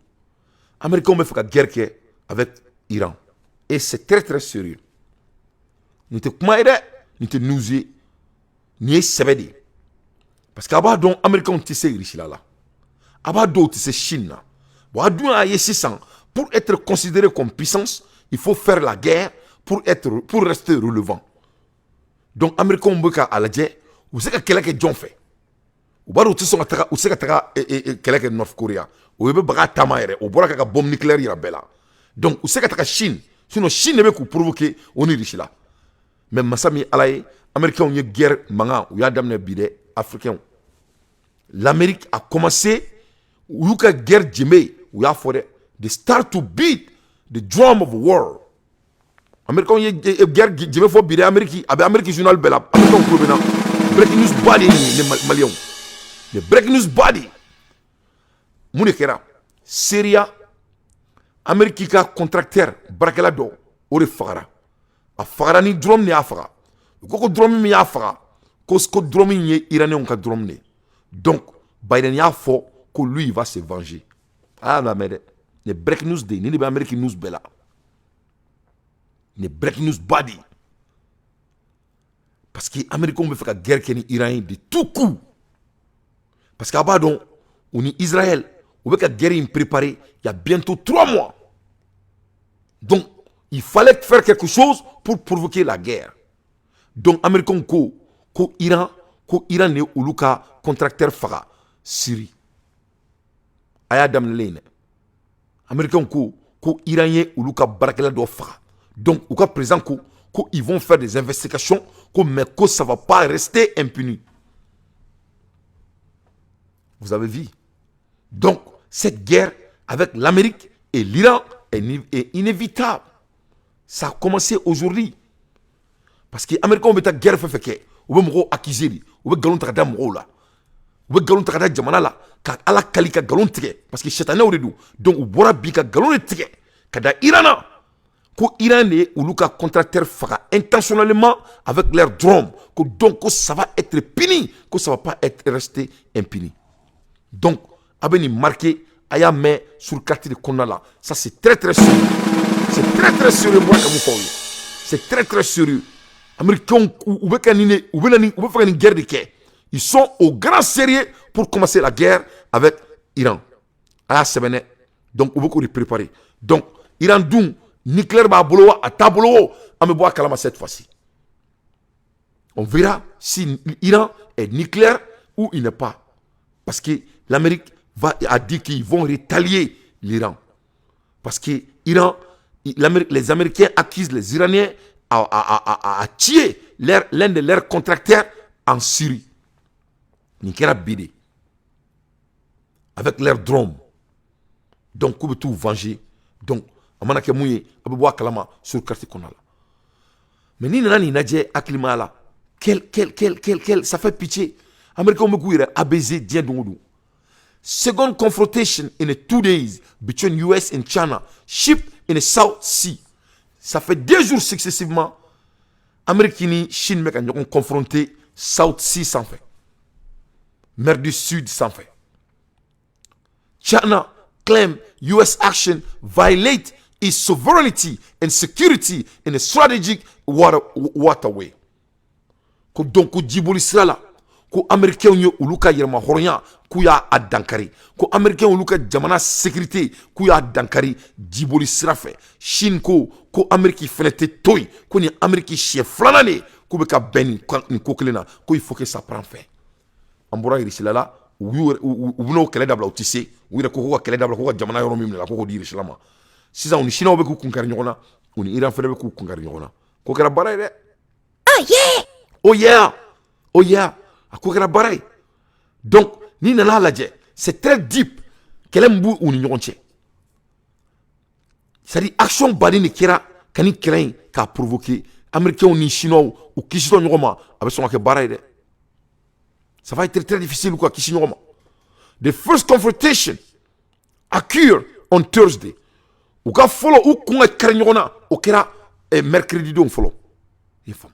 Américains bɛ fɛ ka guerre kɛ avec Iran et c'est très très sérieux. Nin tɛ kuma ye dɛ, nin tɛ news ye, nin ye sɛbɛ de ye, parce que a b'a dɔn Américains tɛ se Russie la, a b'a dɔn u tɛ se Chine na. Bon, a dun y'a ye sisan, pour être considéré comme puissance, il faut faire la guerre pour rester relevant. Donc Américains bɛ ka a lajɛ u bɛ se ka kɛlɛ kɛ jɔn fɛ. U b'a dɔn u tɛ sɔn ka taga, u tɛ se ka taga kɛlɛ kɛ North Korea, o bɛ baga taama yɛrɛ, o bɔra ka bombe nucléaire yira bɛɛ la. Donc u se ka taga Chine, sinon Chine de bɛ k'u provoquer o ni Russie la. Mais masa min Ala ye, Américains ye guerre mankan u y'a daminɛ bi dɛ, Africains. L'Amérique a commencé u y'u ka guerre jɛnbe, u y'a fɔ dɛ, they start to beat the drum of war. Américains ye guerre jɛnbe fɔ bi dɛ. Amérique, a bɛ Amérique journal bɛɛ la, Américains tulo bɛ na. Breaking news ba de ye nin ye, ne Maliyɛnw, ne breaking news ba de ye. Mun de kɛra Syria? Amérique ka contracteur baarakɛla dɔ, o de fagara. A fagara ni drone de y'a faga. U ko ko drone min y'a faga, ko drone min ye Iranien ka drone de ye. Donc Biden y'a fɔ ko lui, il va se venger. A y'a lamɛn dɛ, nin breaking news de ye nin de bɛ Amérique news bɛɛ la, nin breaking news ba de ye, parce que Américains bɛ fɛ ka guerre kɛ ni Iran ye de tout coup, parce que a b'a dɔn, u ni Israël, u bɛ ka guerre in préparer il y a bientôt 3 mois. Donc il fallait faire quelque chose pour provoquer la guerre. Donc Américains ko ko Iran de ye olu ka contracteur faga Syrie. A y'a daminɛlen dɛ. Américains ko ko Iran ye olu ka baarakɛla dɔ faga. Donc u ka président ko ko ils vont faire des investigations, ko mais ko ça va pas rester impuni. Vous avez vu? Donc cette guerre avec l'Amérique et l'Iran est inévitable. Ça a commencé aujourd'hui, parce que Américains bɛ taa guerre fɛn fɛn kɛ, u bɛ mɔgɔw accuser de, u bɛ nkalon ta ka da mɔgɔw la, u bɛ nkalon ta ka da jamana la, ka Ala kali ka nkalon tigɛ, parce que sitanɛw de don. Donc u bɔra bi ka nkalon de tigɛ ka da Iran na, ko Iran de ye olu ka contracteur faga intentionnellement avec leur drone, ko donc ko ça va être puni, ko ça va pas être resté impuni. Donc a bɛ nin marqué, a y'a mɛn sur carte de kɔnɔna la. Ça, c'est très très sérieux, c'est très très sérieux. N bɔra ka mun fɔ aw ye, c'est très très sérieux. Américains, u bɛ ka nin de, u bɛ na nin, u bɛ fɛ ka nin guerre de kɛ. Ils sont au grand sérieux pour commencer la guerre avec Iran. A y'a sɛbɛn dɛ. Donc u bɛ k'o de préparer. Donc Iran dun, nucléaire b'a bolo wa a t'a bolo o, an bɛ bɔ a kalama cette fois-ci. On verra si Iran est nucléaire ou il n'est pas, parce que l'Amérique a dit qu'ils vont rétalier l'Iran, parce que Iran, les Américains accusent les Iraniens à tuer l'un de leurs contracteurs en Syrie. Nin kɛra bi de avec leur drone. Donc k'u bɛ t'u venger. Donc a mana kɛ mun ye, a bɛ bɔ a kalama sur carte kɔnɔna la. Mais n'i nana nin lajɛ hakilimaya la, quel quel quel quel quel, ça fait pitié. Américains bɛ k'u yɛrɛ abaisser diɲɛ don o don. Second confrontation in the 2 days between US and China ship in the South Sea. Ça fait 2 jours successivement, Amérique ni Chine bɛ ka ɲɔgɔn confronter South Sea sanfɛ, mer du Sud sanfɛ. China claim US action violate its sovereignty and security in a strategic waterway. Ko donc ko jiboli sira la, ko Américains ye olu ka yɛrɛma hɔrɔnya k'u y'a a dankari, ko Américains olu ka jamana sécurité k'u y'a dankari jiboli sira fɛ. Chine ko ko Amérique fɛnɛ tɛ to yen, ko nin Amérique siɲɛ filanan de ye k'u bɛ ka bɛn nin ko kelen na, ko il faut que ça prend fin. An bɔra Irisila la, u y'u u bɛn'o kɛlɛ dabila, u tɛ se. U yɛrɛ ko ko ka kɛlɛ dabila, ko ka jamana yɔrɔ min minɛ la, ko k'o di Irisila ma. Sisan u ni Chinois bɛ k'u kun kari ɲɔgɔn na, u ni Iran fɛnɛ bɛ k'u kun kari ɲɔgɔn na. Ko kɛra baara ye dɛ. Oh yeah! Oh yeah, oh yeah, a ko kɛra baara ye. Donc n'i nana lajɛ, c'est très deep, kɛlɛ min b'u ni ɲɔgɔn cɛ. C'est à dire action baden de kɛra ka nin kɛlɛ in k'a provoquer. Américains ni Chinois, u kisitɔ ɲɔgɔn ma, a bɛ sɔn ka kɛ baara ye dɛ. Ça va être très difficile u ka kisi ɲɔgɔn ma. The first confrontation occurred on Thursday. U ka fɔlɔ u kun ka kari ɲɔgɔn na, o kɛra mercredi don fɔlɔ, i faamu.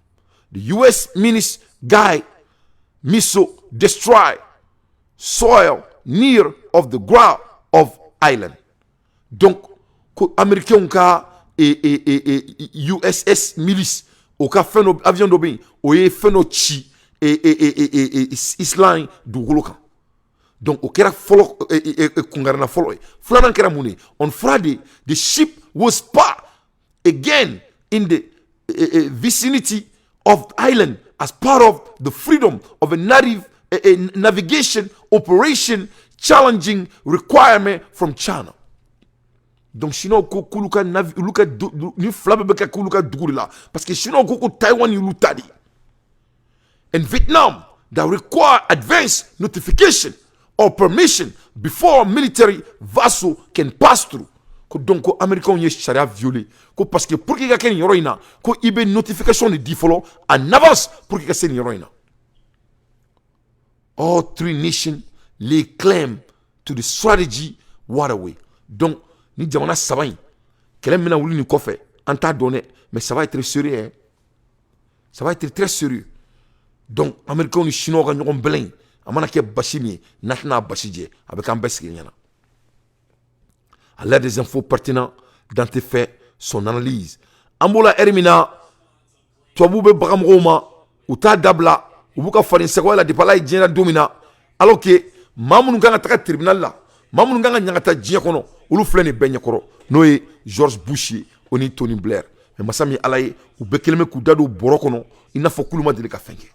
The US Nimitz guided missile destroy soil near of the ground of island. Donc ko Américains ka USS Nimitz, o ka fɛn dɔ, avion dɔ bɛ yen, o ye fɛn dɔ ci Islande dugukolo kan. Donc o kɛra fɔlɔ kunkarina fɔlɔ ye. Filanan kɛra mun ye? On Friday, the ship was spotted again in the vicinity of the island as part of the freedom of a native a navigation operation, challenging requirement from China. Donc chinois ko k'olu ka olu ka ni fila bɛɛ bɛ kɛ k'olu ka dugu de la, parce que chinois ko ko Taïwan y'olu ta de. And Vietnam that require advance notification or permission before military vessel can pass through. Ko donc ko américains ye sariya violé, ko parce que pour que i ka kɛ nin yɔrɔ in na, ko i bɛ notification de di fɔlɔ en avance pour que i ka se nin yɔrɔ in na. All three nations lay claim to the strategy waterway. Donc ni jamana saba in, kɛlɛ min bɛna wuli nin kɔfɛ, an t'a dɔn dɛ, mais ça va être sérieux, hein. Ça va être très sérieux. Donc américains ni chinois ka ɲɔgɔn bɛlɛn in, a mana kɛ basi min ye, n'a tɛna basi jɛ, a bɛ k'an bɛɛ sigi ɲɛna. À l'aide des infos pertinentes dont fait son analyse. An b'o la ɛri min na, tubabuw bɛ baga mɔgɔw ma, u t'a dabila, u b'u ka faden sɛgɛw la depuis Ala ye diɲɛ da don min na, alors que maa minnu kan ka taga tribunal la, maa minnu kan ka ɲangata diɲɛ kɔnɔ, olu filɛ nin bɛɛ ɲɛkɔrɔ, n'o ye George Bush ye, o ni Tony Blair. Mais masa min Ala ye, u bɛɛ kelen bɛ k'u da don bɔrɔ kɔnɔ i n'a fɔ k'olu ma deli ka fɛn kɛ.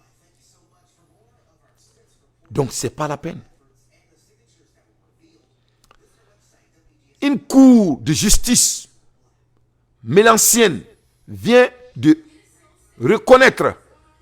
Donc c'est pas la peine. Une cour de justice malaisienne vient de reconnaître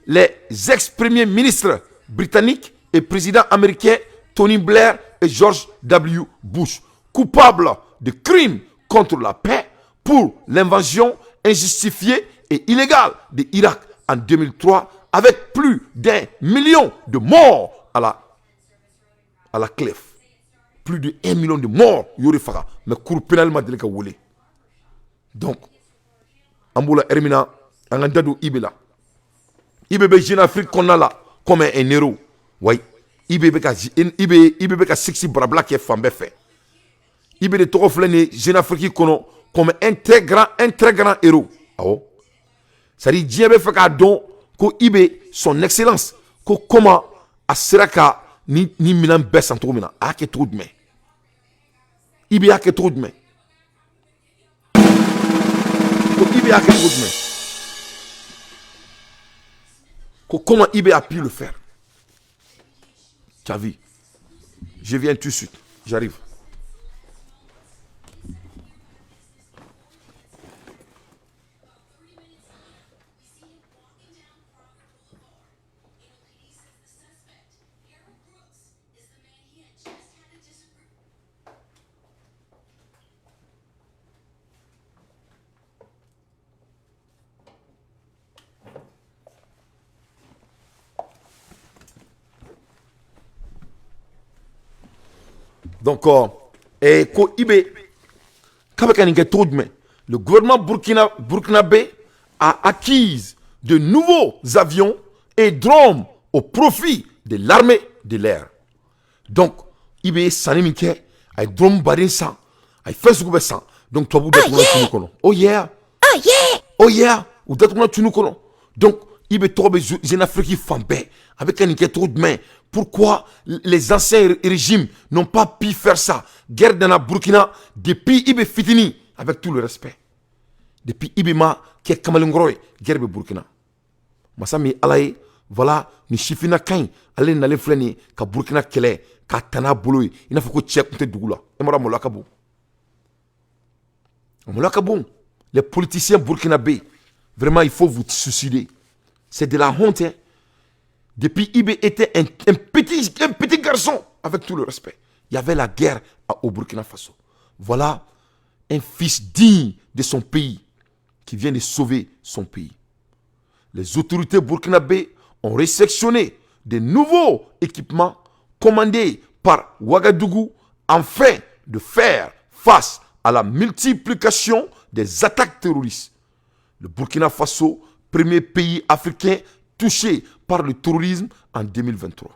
les ex-premiers ministres britanniques et présidents américains Tony Blair et George W. Bush coupables de crimes contre la paix pour l'invasion injustifiée et illégale de l'Irak en 2003 avec plus d'1 million de morts à la clef. Plus de 1 million de morts, y'o de faga, mais cour pénale ma deli ka wele. Donc an b'o la ɛri min na, an ka da don IB la. IB bɛ Jeune Afrique kɔnɔna la comme un héros. Oui, IB bɛ ka IB IB bɛ ka siksi barabila kɛ fan bɛɛ fɛ. IB de tɔgɔ filɛ nin ye Jeune Afrique kɔnɔ comme un très grand héros. Awɔ, c'est à dire diɲɛ bɛ fɛ k'a dɔn ko IB, son excellence, ko comment a sera ka ni minɛn bɛɛ san cogo min na, a y'a kɛ cogo jumɛn, IB y'a kɛ cogo jumɛn, ko IB y'a kɛ cogo jumɛn, ko comment IB a pu le faire. Tu as vu? Je viens tout de suite, j'arrive. Donc ko IB k'a bɛ ka nin kɛ cogo jumɛn? Le gouvernement burkinabé a acquis de nouveaux avions et drones au profit de l'armée de l'air. Donc IB ye sanni min kɛ, a ye drone baden san, a ye fɛn sugu bɛɛ san. Donc tubabuw datuguna tunu kɔnɔ. Oh yeah! Oh yeah! Oh yeah! U datuguna tunu kɔnɔ. Donc IB tɔgɔ bɛ Jeune Afrique fan bɛɛ. A bɛ ka nin kɛ cogo jumɛn? Pourquoi les anciens régimes n'ont pas pu faire ça? Guerre dans la Burkina depuis IB fitini, avec tout le respect, depuis IB ma kɛ kamalenkɔrɔ ye, guerre bɛ Burkina. Masa min Ala ye, voilà, ni sifinna ka ɲi, ale nalen filɛ nin ye ka Burkina kɛlɛ k'a ta n'a bolo ye i n'a fɔ ko cɛ tun tɛ dugu la. E m'a dɔn, maloya ka bon, maloya ka bon. Les politiciens burkinabés, vraiment, il faut vous suicider. C'est de la honte, hein. Depuis IB était un petit garçon, avec tout le respect, il y avait la guerre au Burkina Faso. Voilà un fils digne de son pays qui vient de sauver son pays. Les autorités burkinabées ont réceptionné de nouveaux équipements commandés par Ouagadougou afin de faire face à la multiplication des attaques terroristes. Le Burkina Faso, premier pays africain touché par le terrorisme en 2023.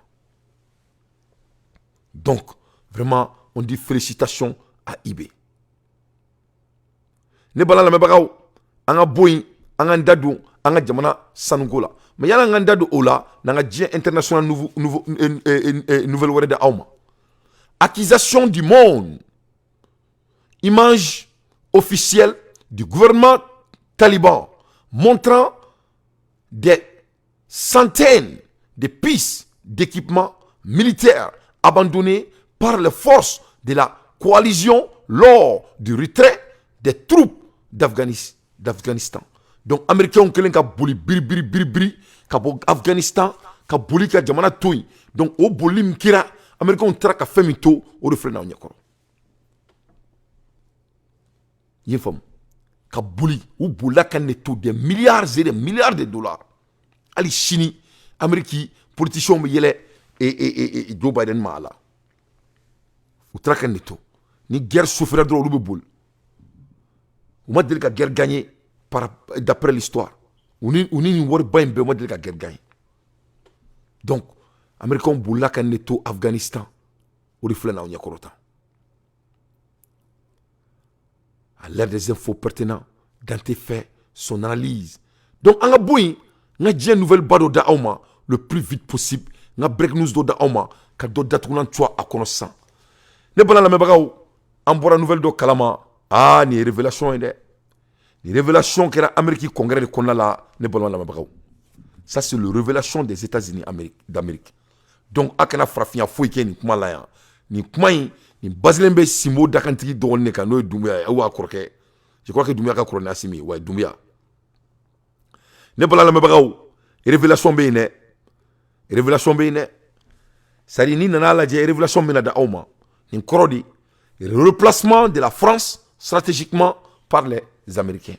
Donc, vraiment, on dit félicitations à IB. Ne bala lamɛnbagaw, an ka bɔ yen, an k'an da don an ka jamana sanuko la. Mais yanni an k'an da don o la, n'an ka diɲɛ international nouveau, nouveau, nouvelle wɛrɛ di aw ma. Accusation du monde. Image officielle du gouvernement taliban montrant des centaines de pistes d'équipements militaires abandonnées par les forces de la coalition lors du retrait. des troupes d'Afghanistan. Donc Américains kɛlen ka boli biri biri biri biri ka bɔ Afghanistan, ka boli ka jamana to yen. Donc o boli min kɛra, Américains taara ka fɛn min to, o de filɛ n'aw ɲɛkɔrɔ. I ye faamu? Ka boli, u bolila ka ne to des milliards et des milliards de dollars. Hali sini, Amérique politiciens bɛ yɛlɛ e Joe Biden ma a la. U taara ka ne to ni guerre sufɛra dɔrɔn, olu bɛ boli. U ma deli ka guerre gagner par d'après l'histoire. U ni nin wariba in bɛɛ, u ma deli ka guerre gagner. Donc Américains bolila ka ne to Afghanistan, o de filɛ n'aw ɲɛkɔrɔ tan. À l'ère des infos pertinents, Dante fait son analyse. Donc an ka bɔ yen, n ka diɲɛ nouvelle ba dɔ da aw ma le plus vite possible, n ka break news dɔ da aw ma ka dɔ datugulan cuwa a kɔnɔ sisan. Ne bala lamɛnbagaw, an bɔra nouvelle dɔ kalama. Aa, nin ye révélation ye dɛ. Nin révélation kɛra Amérique congrès de kɔnɔna la, ne balima lamɛnbagaw. Ça, c'est le révélation des États-Unis d'Amérique. Donc a kana farafinya foyi kɛ nin kuma la yan. Nin kuma in, nin basilen bɛ Sinbo dakantigi dɔgɔnin de kan, n'o ye Dunbuya ye, aw b'a kɔrɔkɛ. Je crois que Dunbuya ka kɔrɔ ni Asimi ye. Ouais, Dunbuya. Ne bala lamɛnbagaw, révélation bɛ yen dɛ, révélation bɛ yen dɛ. C'est à dire, ni nana lajɛ, révélation bɛna da aw ma. Nin kɔrɔ de, replacement de la France stratégiquement par les Américains.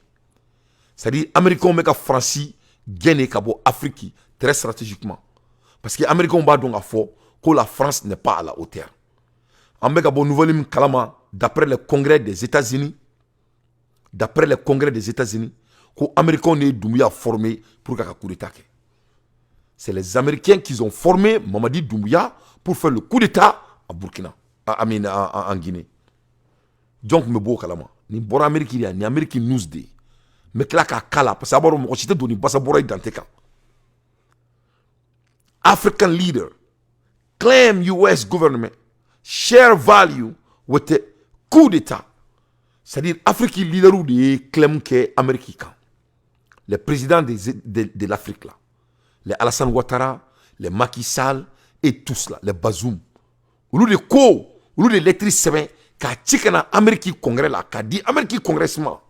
C'est à dire, Américains bɛ ka Faransi gɛn de ka bɔ Afrique très stratégiquement, parce que Américains b'a dɔn k'a fɔ ko la France n'est pas à la hauteur. An bɛ ka bɔ nouvelle min kalama, d'après le Congrès des États-Unis, d'après le Congrès des États-Unis, ko Américains de ye Doumbouya formé pour ka coup d'état kɛ. C'est les Américains qui ont formé Mamadi Doumbouya pour faire le coup d'état à Burkina, I mean, en Guinée. Jɔn tun bɛ bɔ o kalama? Nin bɔra Amérique de yan, nin Amérique news de ye. N bɛ tila k'a kala, parce que a b'a dɔn, mɔgɔ si tɛ don ni basa bɔra i dante kan. African leader claim US government share value with the coup d'état. C'est-à-dire, Afrique leader de ye claim kɛ Amérique kan. Les présidents de l'Afrique là, les Alassane Ouattara, les Macky Sall et tous là, les Bazoum, olu de ko, olu de lettre sɛbɛn k'a ci ka na Amérique congrès la, k'a di Amérique congrès ma,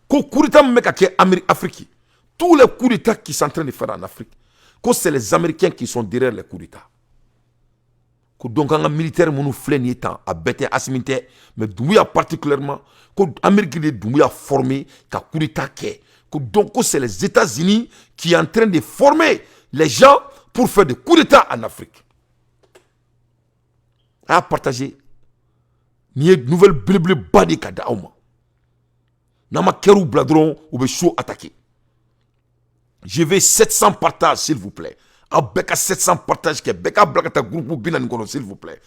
ko coup d'état min bɛ ka kɛ Amérique, Afrique, tous les coups d'état qui sont en train de faire en Afrique, ko c'est les Américains qui sont derrière les coups d'état. Ko donc an ka militaire minnu filɛ nin ye tan, a bɛɛ tɛ, Asimi tɛ, mais Doumbouya particulièrement, ko Amérique de Doumbouya formé ka coup d'état kɛ. Ko donc ko c'est les États-Unis qui est en train de former les gens pour faire des coups d'état en Afrique. A y'a partager. Nin ye nouvelle belebeleba de ka da aw ma. N'an ma kɛr'u bila dɔrɔn, u bɛ so attaquer. Je veux 700 partages, s'il vous plaît. Aw bɛɛ ka 700 partages kɛ, bɛɛ k'a bila ka taa groupe 40 kɔnɔ, s'il vous plaît.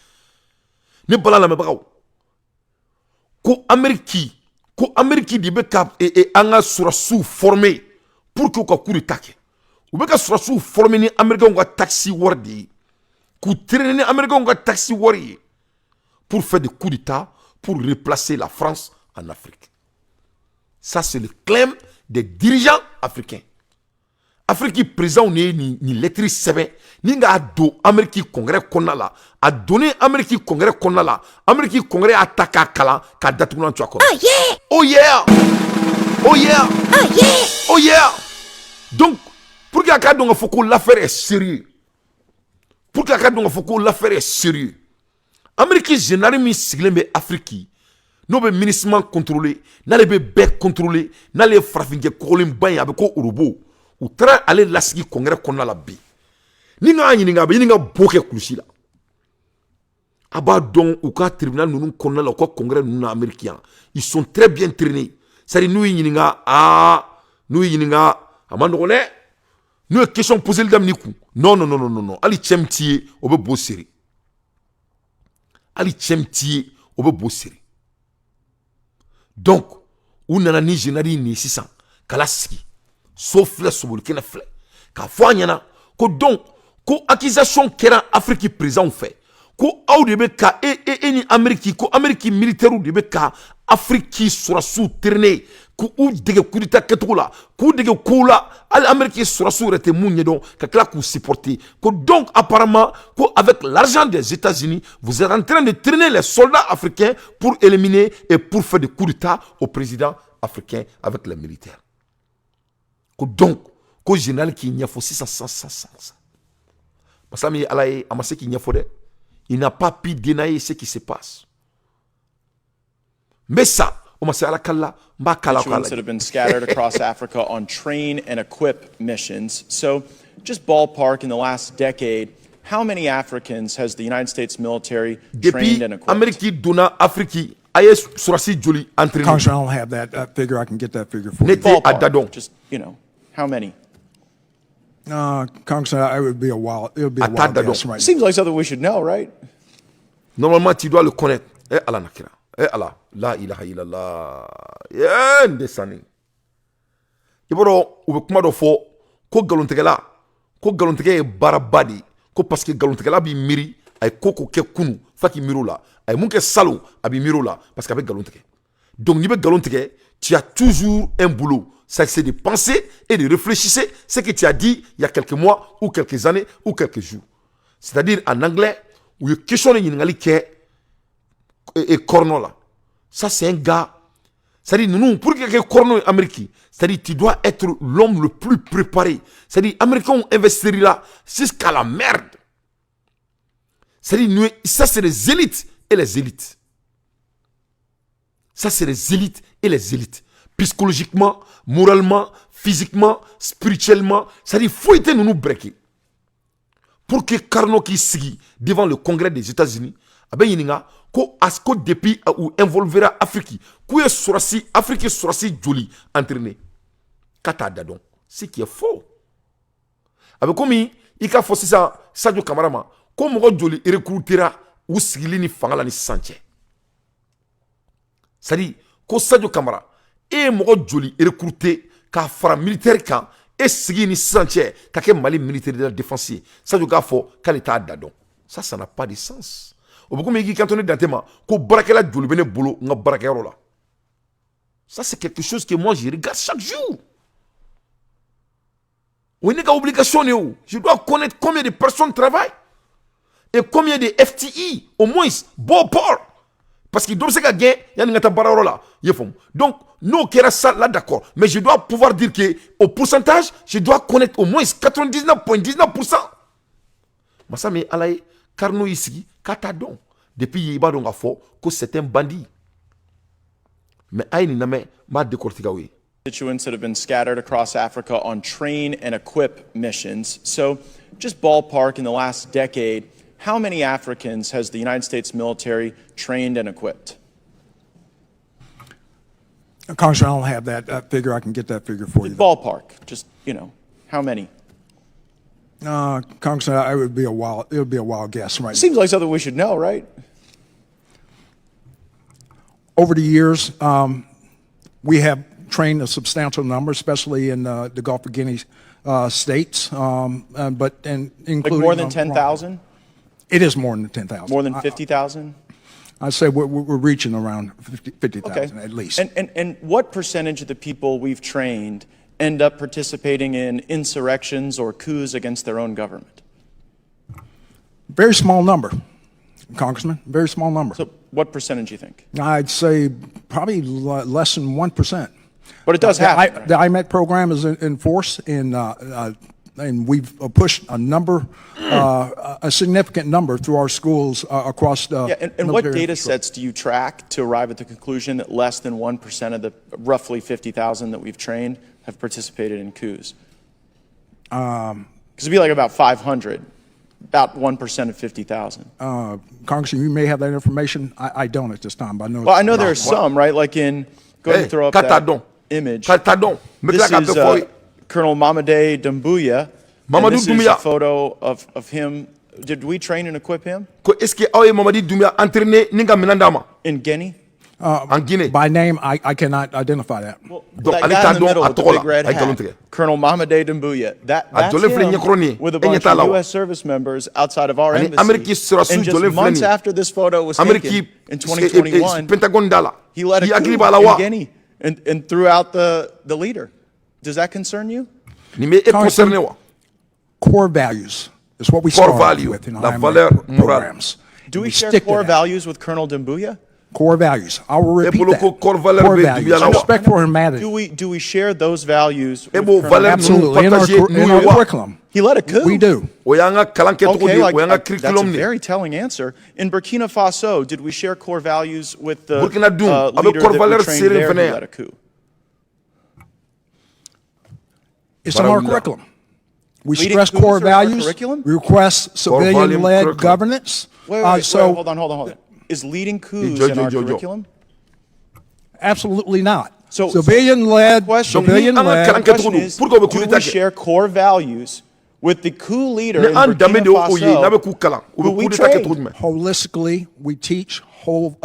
Ne bala lamɛnbagaw, ko Amérique de bɛ ka an ka sɔrɔsiw former pour que u ka coup d'état kɛ. U bɛ ka sɔrɔsiw former ni Américains ka taxe wari de ye, k'u traîner ni Américains ka taxe wari ye pour faire des coups d'état, pour replacer la France en Afrique. Ça, c'est le claim des dirigeants africains. Afrique président ye nin lettre sɛbɛn ni k'a don Amérique congrès kɔnɔna la. A donnen Amérique congrès kɔnɔna la, Amérique congrès y'a ta k'a kalan k'a datugulan to a kɔnɔ. Oh yeah! Oh yeah! Oh yeah! Oh yeah! Oh yeah! Donc pour que a k'a dɔn k'a fɔ ko l'affaire est sérieux, pour que a k'a dɔn k'a fɔ ko l'affaire est sérieux, Amérique général min sigilen bɛ Afrique, n'o bɛ MINUSMA contrôler, n'ale bɛ bɛɛ contrôler, n'ale ye farafinkɛ kɔgɔlenba ye, a bɛ ko robot, u taara ale lasigi congrès kɔnɔna la bi. Ni k'a ɲininka, a bɛ ɲini ka bo kɛ kulusi la. A b'a dɔn, u ka tribunal ninnu kɔnɔna la, u ka congrès ninnu na Amérique yan, ils sont très bien traînés. C'est à dire, n'u y'i ɲininka, aa, n'u y'i ɲininka, a ma nɔgɔn dɛ. N'u ye question poseli daminɛ i kun, non, non, non, non, non, hali cɛ min t'i ye, o bɛ bo seri. Hali cɛ min t'i ye, o bɛ bo seri. Donc u nana ni général nin ye sisan k'a lasigi, so filɛ, sobolikɛnɛ filɛ, k'a fɔ a ɲɛna ko donc ko accusation kɛra Afrique président fɛ, ko aw de bɛ ka e ni Amérique, ko Amérique militaire de bɛ ka Afrique sɔrɔsiw traîner, K'u dege coup d'état kɛcogo la, k'u dege kow la, hali Amérique sɔrɔsiw yɛrɛ tɛ mun ɲɛdɔn, ka tila k'u supporter. Ko donc apparemment, ko avec l'argent des États-Unis, vous êtes en train de traîner les soldats africains pour éliminer et pour faire des coups d'état au président africain avec les militaires. Ko donc ko général k'i ɲɛfɔ sisan sisan sisan sisan. Masa min ye Ala ye, a ma se k'i ɲɛfɔ dɛ. Il n'a pas pu dénier ce qui se passe. N bɛ sa o ma se Ala kala n b'a kala k'a that have been scattered across Africa on train and equip missions. So, just ballpark, in the last decade, how many Africans has the United States military Depuis trained and equipped? Amérique donna Afrique, a ye sɔrɔsi joli entraîné? Congressman, I don't have that figure. I can get that figure for Ne you. tɛ a da dɔn. Just, how many? Congressman, it would be a wild, it would be a A t'a wild da dɔn. guess right. Seems like something we should know, right? Normalement, tu dois le connaître. Eh Ala na kira. Eh Ala, la ilaha illallah. Eh n de sani. I b'a dɔn, u bɛ kuma dɔ fɔ ko nkalontigɛla, ko nkalontigɛ ye baaraba de ye, ko parce que nkalontigɛla b'i miiri a ye ko ko kɛ kunu f'a k'i miiri o la, a ye mun kɛ salon, a b'i miiri o la, parce que a bɛ nkalon tigɛ. Donc n'i bɛ nkalon tigɛ, tu as toujours un boulot, ça c'est de penser et de réfléchir ce que tu as dit il y a quelques mois ou quelques années ou quelques jours. C'est-à-dire, en anglais, u ye question de ɲininkali kɛ et Corno là. Ça, c'est un gars, c'est-à-dire, nous, pour que quelqu'un Corno Amérique, c'est-à-dire, tu dois être l'homme le plus préparé. C'est-à-dire, Américains ont investi là jusqu'à la merde. C'est-à-dire, nous, ça, c'est les élites et les élites. Ça, c'est les élites et les élites. Psychologiquement, moralement, physiquement, spirituellement, c'est-à-dire, faut être nous nous breaker. Pour que Carnot qui sigi devant le Congrès des États-Unis, a bɛ ɲininka ko ko depuis u involvera Afrique, k'u ye sɔrɔsi, Afrique sɔrɔsi joli entraîné, k'a t'a da dɔn, ce qui est faux. A bɛ komi i k'a fɔ sisan Sadio Kamara ma ko mɔgɔ joli recrutera u sigili ni fanga la ni sisan cɛ. C'est à dire ko Sadio Kamara, e ye mɔgɔ joli recruter k'a fara militaire kan e sigi ni sisan cɛ ka kɛ Mali militaire de la défense ye? Sadio k'a fɔ k'ale t'a da dɔn, ça, ça n'a pas de sens. O bɛ komi i k'i kanto ne Dante ma ko baarakɛla joli bɛ ne bolo n ka baarakɛyɔrɔ la. Ça, c'est quelque chose que moi je regarde chaque jour. O ye ne ka obligation de ye o. Je dois connaître combien de personnes travaillent et combien de FTE, au moins ballpark, parce que dɔ bɛ se ka gɛn yanni n ka taa baarayɔrɔ la, i ye faamu. Donc n'o kɛra ça là, d'accord, mais je dois pouvoir dire que au pourcentage, je dois connaître au moins 99,19%. Masa min ye Ala ye, Carnot y'i sigi k'a t'a dɔn. Depuis i b'a dɔn k'a fɔ ko c'est un bandit. Mais a ye nin lamɛn, n b'a décortiquer aw ye. Constituents that have been scattered across Africa on train and equip missions. So, just ballpark, in the last decade, how many Africans has the United States military trained and equipped? Congressman, I don't have that figure. I can get that figure for you. Ballpark, just, how many? Congressman, it would be a wild guess right now. Seems like something we should know, right? Over the years, we have trained a substantial number, especially in the Gulf of Guinea states, but and including Like more than 10,000? It is more than 10,000. More than 50,000? I'd say we're reaching around 50,000 at least. And what percentage of the people we've trained end up participating in insurrections or coups against their own government? Very small number, Congressman. Very small number. So what percentage do you think? I'd say probably less than 1%. But it does happen, right? The IMET program is in force, and we've pushed a number, a significant number through our schools across the Yeah, and what military data infrastructure. sets do you track to arrive at the conclusion that less than 1% of the roughly 50,000 that we've trained have participated in coups? Because it'd be like about 500, about 1% of 50,000. Congressman, you may have that information. I don't at this time, but I know. Well, I know there are some, right? Like in, go ahead Hey, and throw up k'a t'a that dɔn. Image. K'a t'a dɔn. N bɛ This tila k'a is bɛɛ fɔ aw ye. Colonel Mamady Doumbouya. And Mamadou this is a Doumbouya. Photo of him. Did we train and equip him Ko est ce que aw ye Mamadi Doumbouya entraîné ni ka minɛn d'a ma? In Guinea? En Guinée. By name, I cannot identify that. Donc, That ale guy t'a in the dɔn middle a with the tɔgɔ big la, red a ye nkalon hat, tigɛ. Colonel Mamady Doumbouya. A That's jɔlen filɛ him ɲɛkɔrɔ nin ye. with a E ɲɛ bunch t'a of la wa? U.S. service members outside of our Ani embassy. Amérique sɔrɔsiw And just jɔlen filɛ months nin ye. after this photo was Amérique taken in 2021, Pentagone da la. he led I a hakili coup b'a la in wa? Guinea. and threw out the leader. Does that concern you? Nin bɛ e concerné wa? Core values is what we Core start value, with in la IMA valeur morale. programs. Do we We share stick to core that. values with Colonel Doumbouya? Core values. I will repeat bolo that. ko core valeur Core bɛ values. Doumbouya la wa? Respect for humanity. Do we share those values with E b'o Colonel valeur ninnu Absolutely. In our, partager in n'u our ye wa? curriculum. He led a coup. We do. O y'an ka kalan kɛcogo de Okay, ye, like, o y'an ka that's a curriculum de ye. very telling answer. In Burkina Faso, did we share core values with the Burkina dun, a bɛ leader core that we valeur trained seere there who fɛnɛ yan. led a coup? It's in our Barawuli. curriculum. We Leading stress coups core are in our values. curriculum? We request Core value civilian-led curriculum. governance. Wait, wait, wait, So wait, hold on, hold on, hold on. Is leading coups Jo, in jo, our jo, jo. curriculum? Absolutely not. So Civilian-led, question- Donc ni an ka civilian-led. kalan kɛcogo Question don, is, pourquoi u bɛ coup do d'État we kɛ? share core values with the coup leader Ni in an danbe Burkina de y'o ye, n'a Faso bɛ k'u kalan, u who bɛ we coup d'État kɛ trained? cogo jumɛn? Holistically, we teach whole,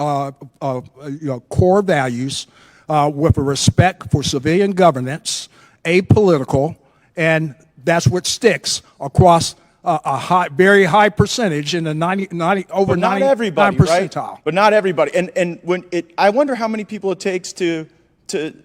core values with a respect for civilian governance, apolitical, and that's what sticks across a high, very high percentage in the 90, 90 over But not 99 everybody, right? percentile. But not everybody. And when it, I wonder how many people it takes to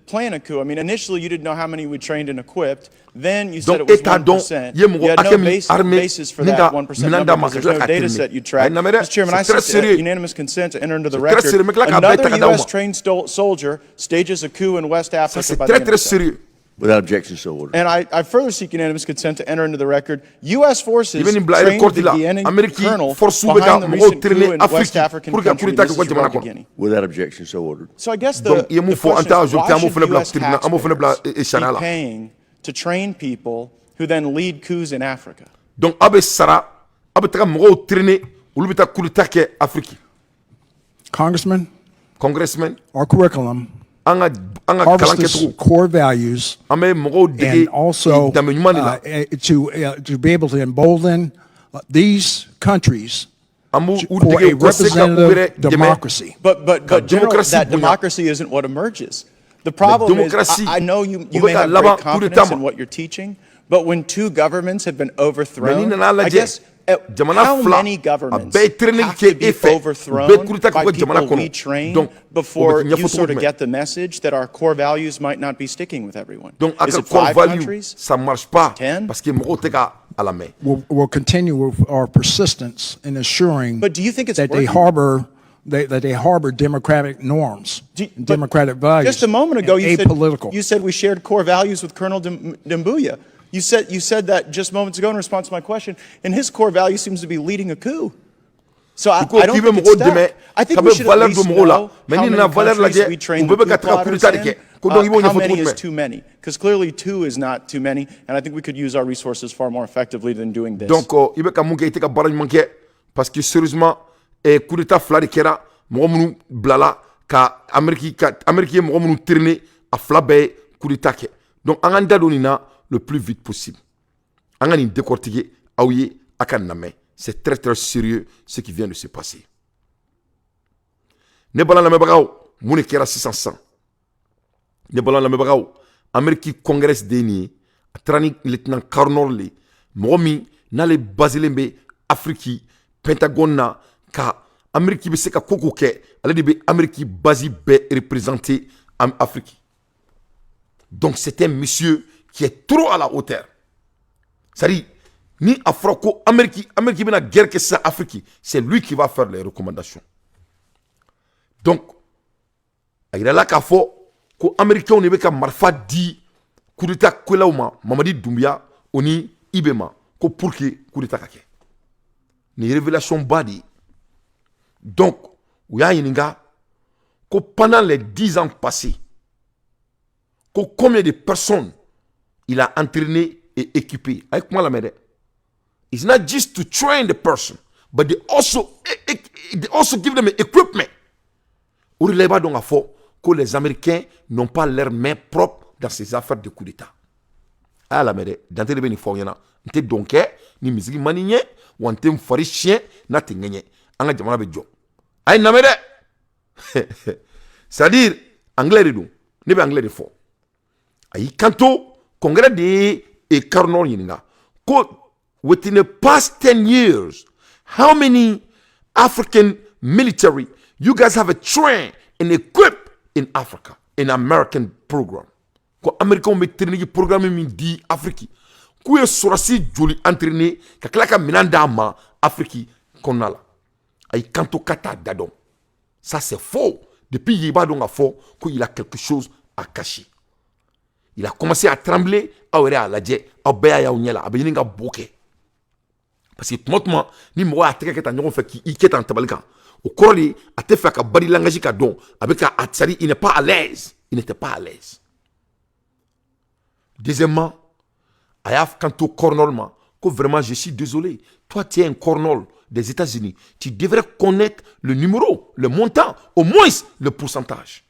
plan a coup. I mean, initially you didn't know how many we trained and equipped. Then you said Donc it was e t'a dɔn 1%. i ye mɔgɔ You had no hakɛ min armé basis for ni that ka 1% minɛn number d'a ma because ka there's tila no k'a data traîner. set you A ye tracked. lamɛn dɛ, Mr. Chairman, I c'est très seek sérieux. unanimous consent to enter into the C'est très record. sérieux. N bɛ tila k'a bɛɛ ta Another ka d'aw ma. U.S. trained soldier stages a coup in West Ça, Africa c'est by the très end très of the day. sérieux. Without objection, so ordered. And I further seek unanimous consent to enter into the record U.S. forces I bɛ nin bila trained record the la. Guinean Amérique colonel force bɛ ka behind the mɔgɔw recent coup traîner in West Afrique African pour que coup country. d'État This kɛ u ka is jamana Republic of kɔnɔ. Guinea. Without objection, so ordered. So I guess the, Donc i ye mun the fɔ, an question t'a is, why ajouter, an b'o should fana bila U.S. tribunal, an b'o fana bila taxpayers sariya be la. paying to train people who then lead coups in Africa? Donc aw bɛ sara, aw bɛ taga mɔgɔw traîner, olu bɛ taa coup d'État kɛ Afrique. Congressman, Congressman, our curriculum an ka kalan harvests kɛcogo, core values an bɛ mɔgɔw dege and also danbe ɲuman de la. To be able to embolden these countries An b'u u for dege a u ka se ka u yɛrɛ representative dɛmɛ. democracy. But Ka General, démocratie that bonya. democracy isn't what emerges. The problem is, démocratie, I know you, u you bɛ may ka have laban great coup d'État confidence ma. in what you're teaching, but when two governments have been Mais ni overthrown, nana I lajɛ, guess jamana how fila, many a governments bɛɛ ye traîner have kɛ to be e fɛ, u bɛɛ overthrown coup d'État kɛ by u ka jamana people we kɔnɔ. train Donc o bɛ before kɛ you ɲɛfɔ cogo sort of jumɛn? get the message that our core values might not be sticking with everyone? Donc a Is ka it core five value, countries? ça marche pas 10? parce que mɔgɔw tɛ ka a lamɛn. We'll continue with our persistence in assuring But do you think it's that they working? harbor that they harbor democratic norms and But democratic values. Just a moment ago, and you said, apolitical. you said we shared core values with Colonel Doumbouya. You said that just moments ago in response to my question, and his core value seems to be leading a coup. So I I ko don't k'i bɛ think it's mɔgɔw stuck. dɛmɛ I think ka we bɛ should at valeur least don mɔgɔw la, know mais how ni many nana valeur countries lajɛ, we train u the bɛɛ bɛ coup ka taga coup plotters d'État de in, kɛ. Ko donc i b'o how ɲɛfɔ cogo many is jumɛn? too many? Because clearly two is not too many, and I think we could use our resources far more effectively than doing this. Donc i bɛ ka mun kɛ, i tɛ ka baara ɲuman kɛ parce que sérieusement, coup d'État fila de kɛra, mɔgɔ minnu bilala ka Amérique, ka Amérique ye mɔgɔ minnu traîner, a fila bɛɛ ye coup d'État kɛ. Donc an k'an da don nin na le plus vite possible. An ka nin décortiquer aw ye, a ka lamɛn. C'est très très sérieux ce qui vient de se passer. Ne bala lamɛnbagaw, mun de kɛra sisan sisan? Ne bala lamɛnbagaw, Amérique Congrès de ye nin ye, a taara ni lieutenant colonel le, mɔgɔ min n'ale baselen bɛ Afrique Pentagone na, ka Amérique bɛ se ka ko ko kɛ, ale de bɛ Amérique base bɛɛ représenter en Afrique. Donc c'est un monsieur qui est trop à la hauteur. C'est-à-dire ni a fɔra ko Amérique bɛna guerre kɛ sisan Afrique, c'est lui qui va faire les recommandations. Donc a yirala k'a fɔ ko américains de bɛ ka marifa di coup d'état kɛlaw ma, Mamadi Doumbouya o ni IB ma, ko pour que coup d'état ka kɛ. Nin ye révélation ba de ye. Donc u y'a ɲininka ko pendant les 10 ans passés, ko combien de personnes il a entraîné et équipé. A ye kuma lamɛn dɛ. It's not just to train the person, but they also give them equipment. O de la i b'a dɔn k'a fɔ ko les Américains n'ont pas leur main propre dans ces affaires de coup d'état. A y'a lamɛn dɛ, Dante de bɛ nin fɔ aw ɲɛna. N tɛ dɔn kɛ ni misigi man di ɲɛ wa, n tɛ n fari siɲɛ n'a tɛ ŋɛɲɛ. An ka jamana bɛ jɔ, a ye lamɛn dɛ. C'est à dire anglais de don, ne bɛ anglais de fɔ. A y'i kanto, congrès de ye Colonel ɲininka ko within the past 10 years, how many African military you guys have a trained and equipped in Africa? in American program? Ko Américains bɛ training programme min di Afrique, k'u ye sɔrɔsi joli entraîner ka tila ka minɛn d'a ma Afrique kɔnɔna la? A y'i kanto ka t'a da dɔn. Ça, c'est faux. Depuis yen, i b'a dɔn k'a fɔ ko il a quelque chose à cacher. Il a commencé à trembler. Aw yɛrɛ y'a lajɛ, aw bɛɛ y'a y'aw ɲɛ la, a bɛ ɲini ka bo kɛ, parce que tuma tuma ni mɔgɔ y'a tɛgɛ kɛ tan ɲɔgɔn fɛ, k'i kɛ tan tabali kan, o kɔrɔ de a tɛ fɛ a ka body langage ka dɔn, a bɛ ka a, c'est à dire il n'est pas à l'aise, il n'était pas à l'aise. Deuxièmement, a y'a kanto colonel ma ko vraiment, je suis désolé, toi, tu es un colonel des États-Unis, tu devrais connaître le numéro, le montant, au moins le pourcentage.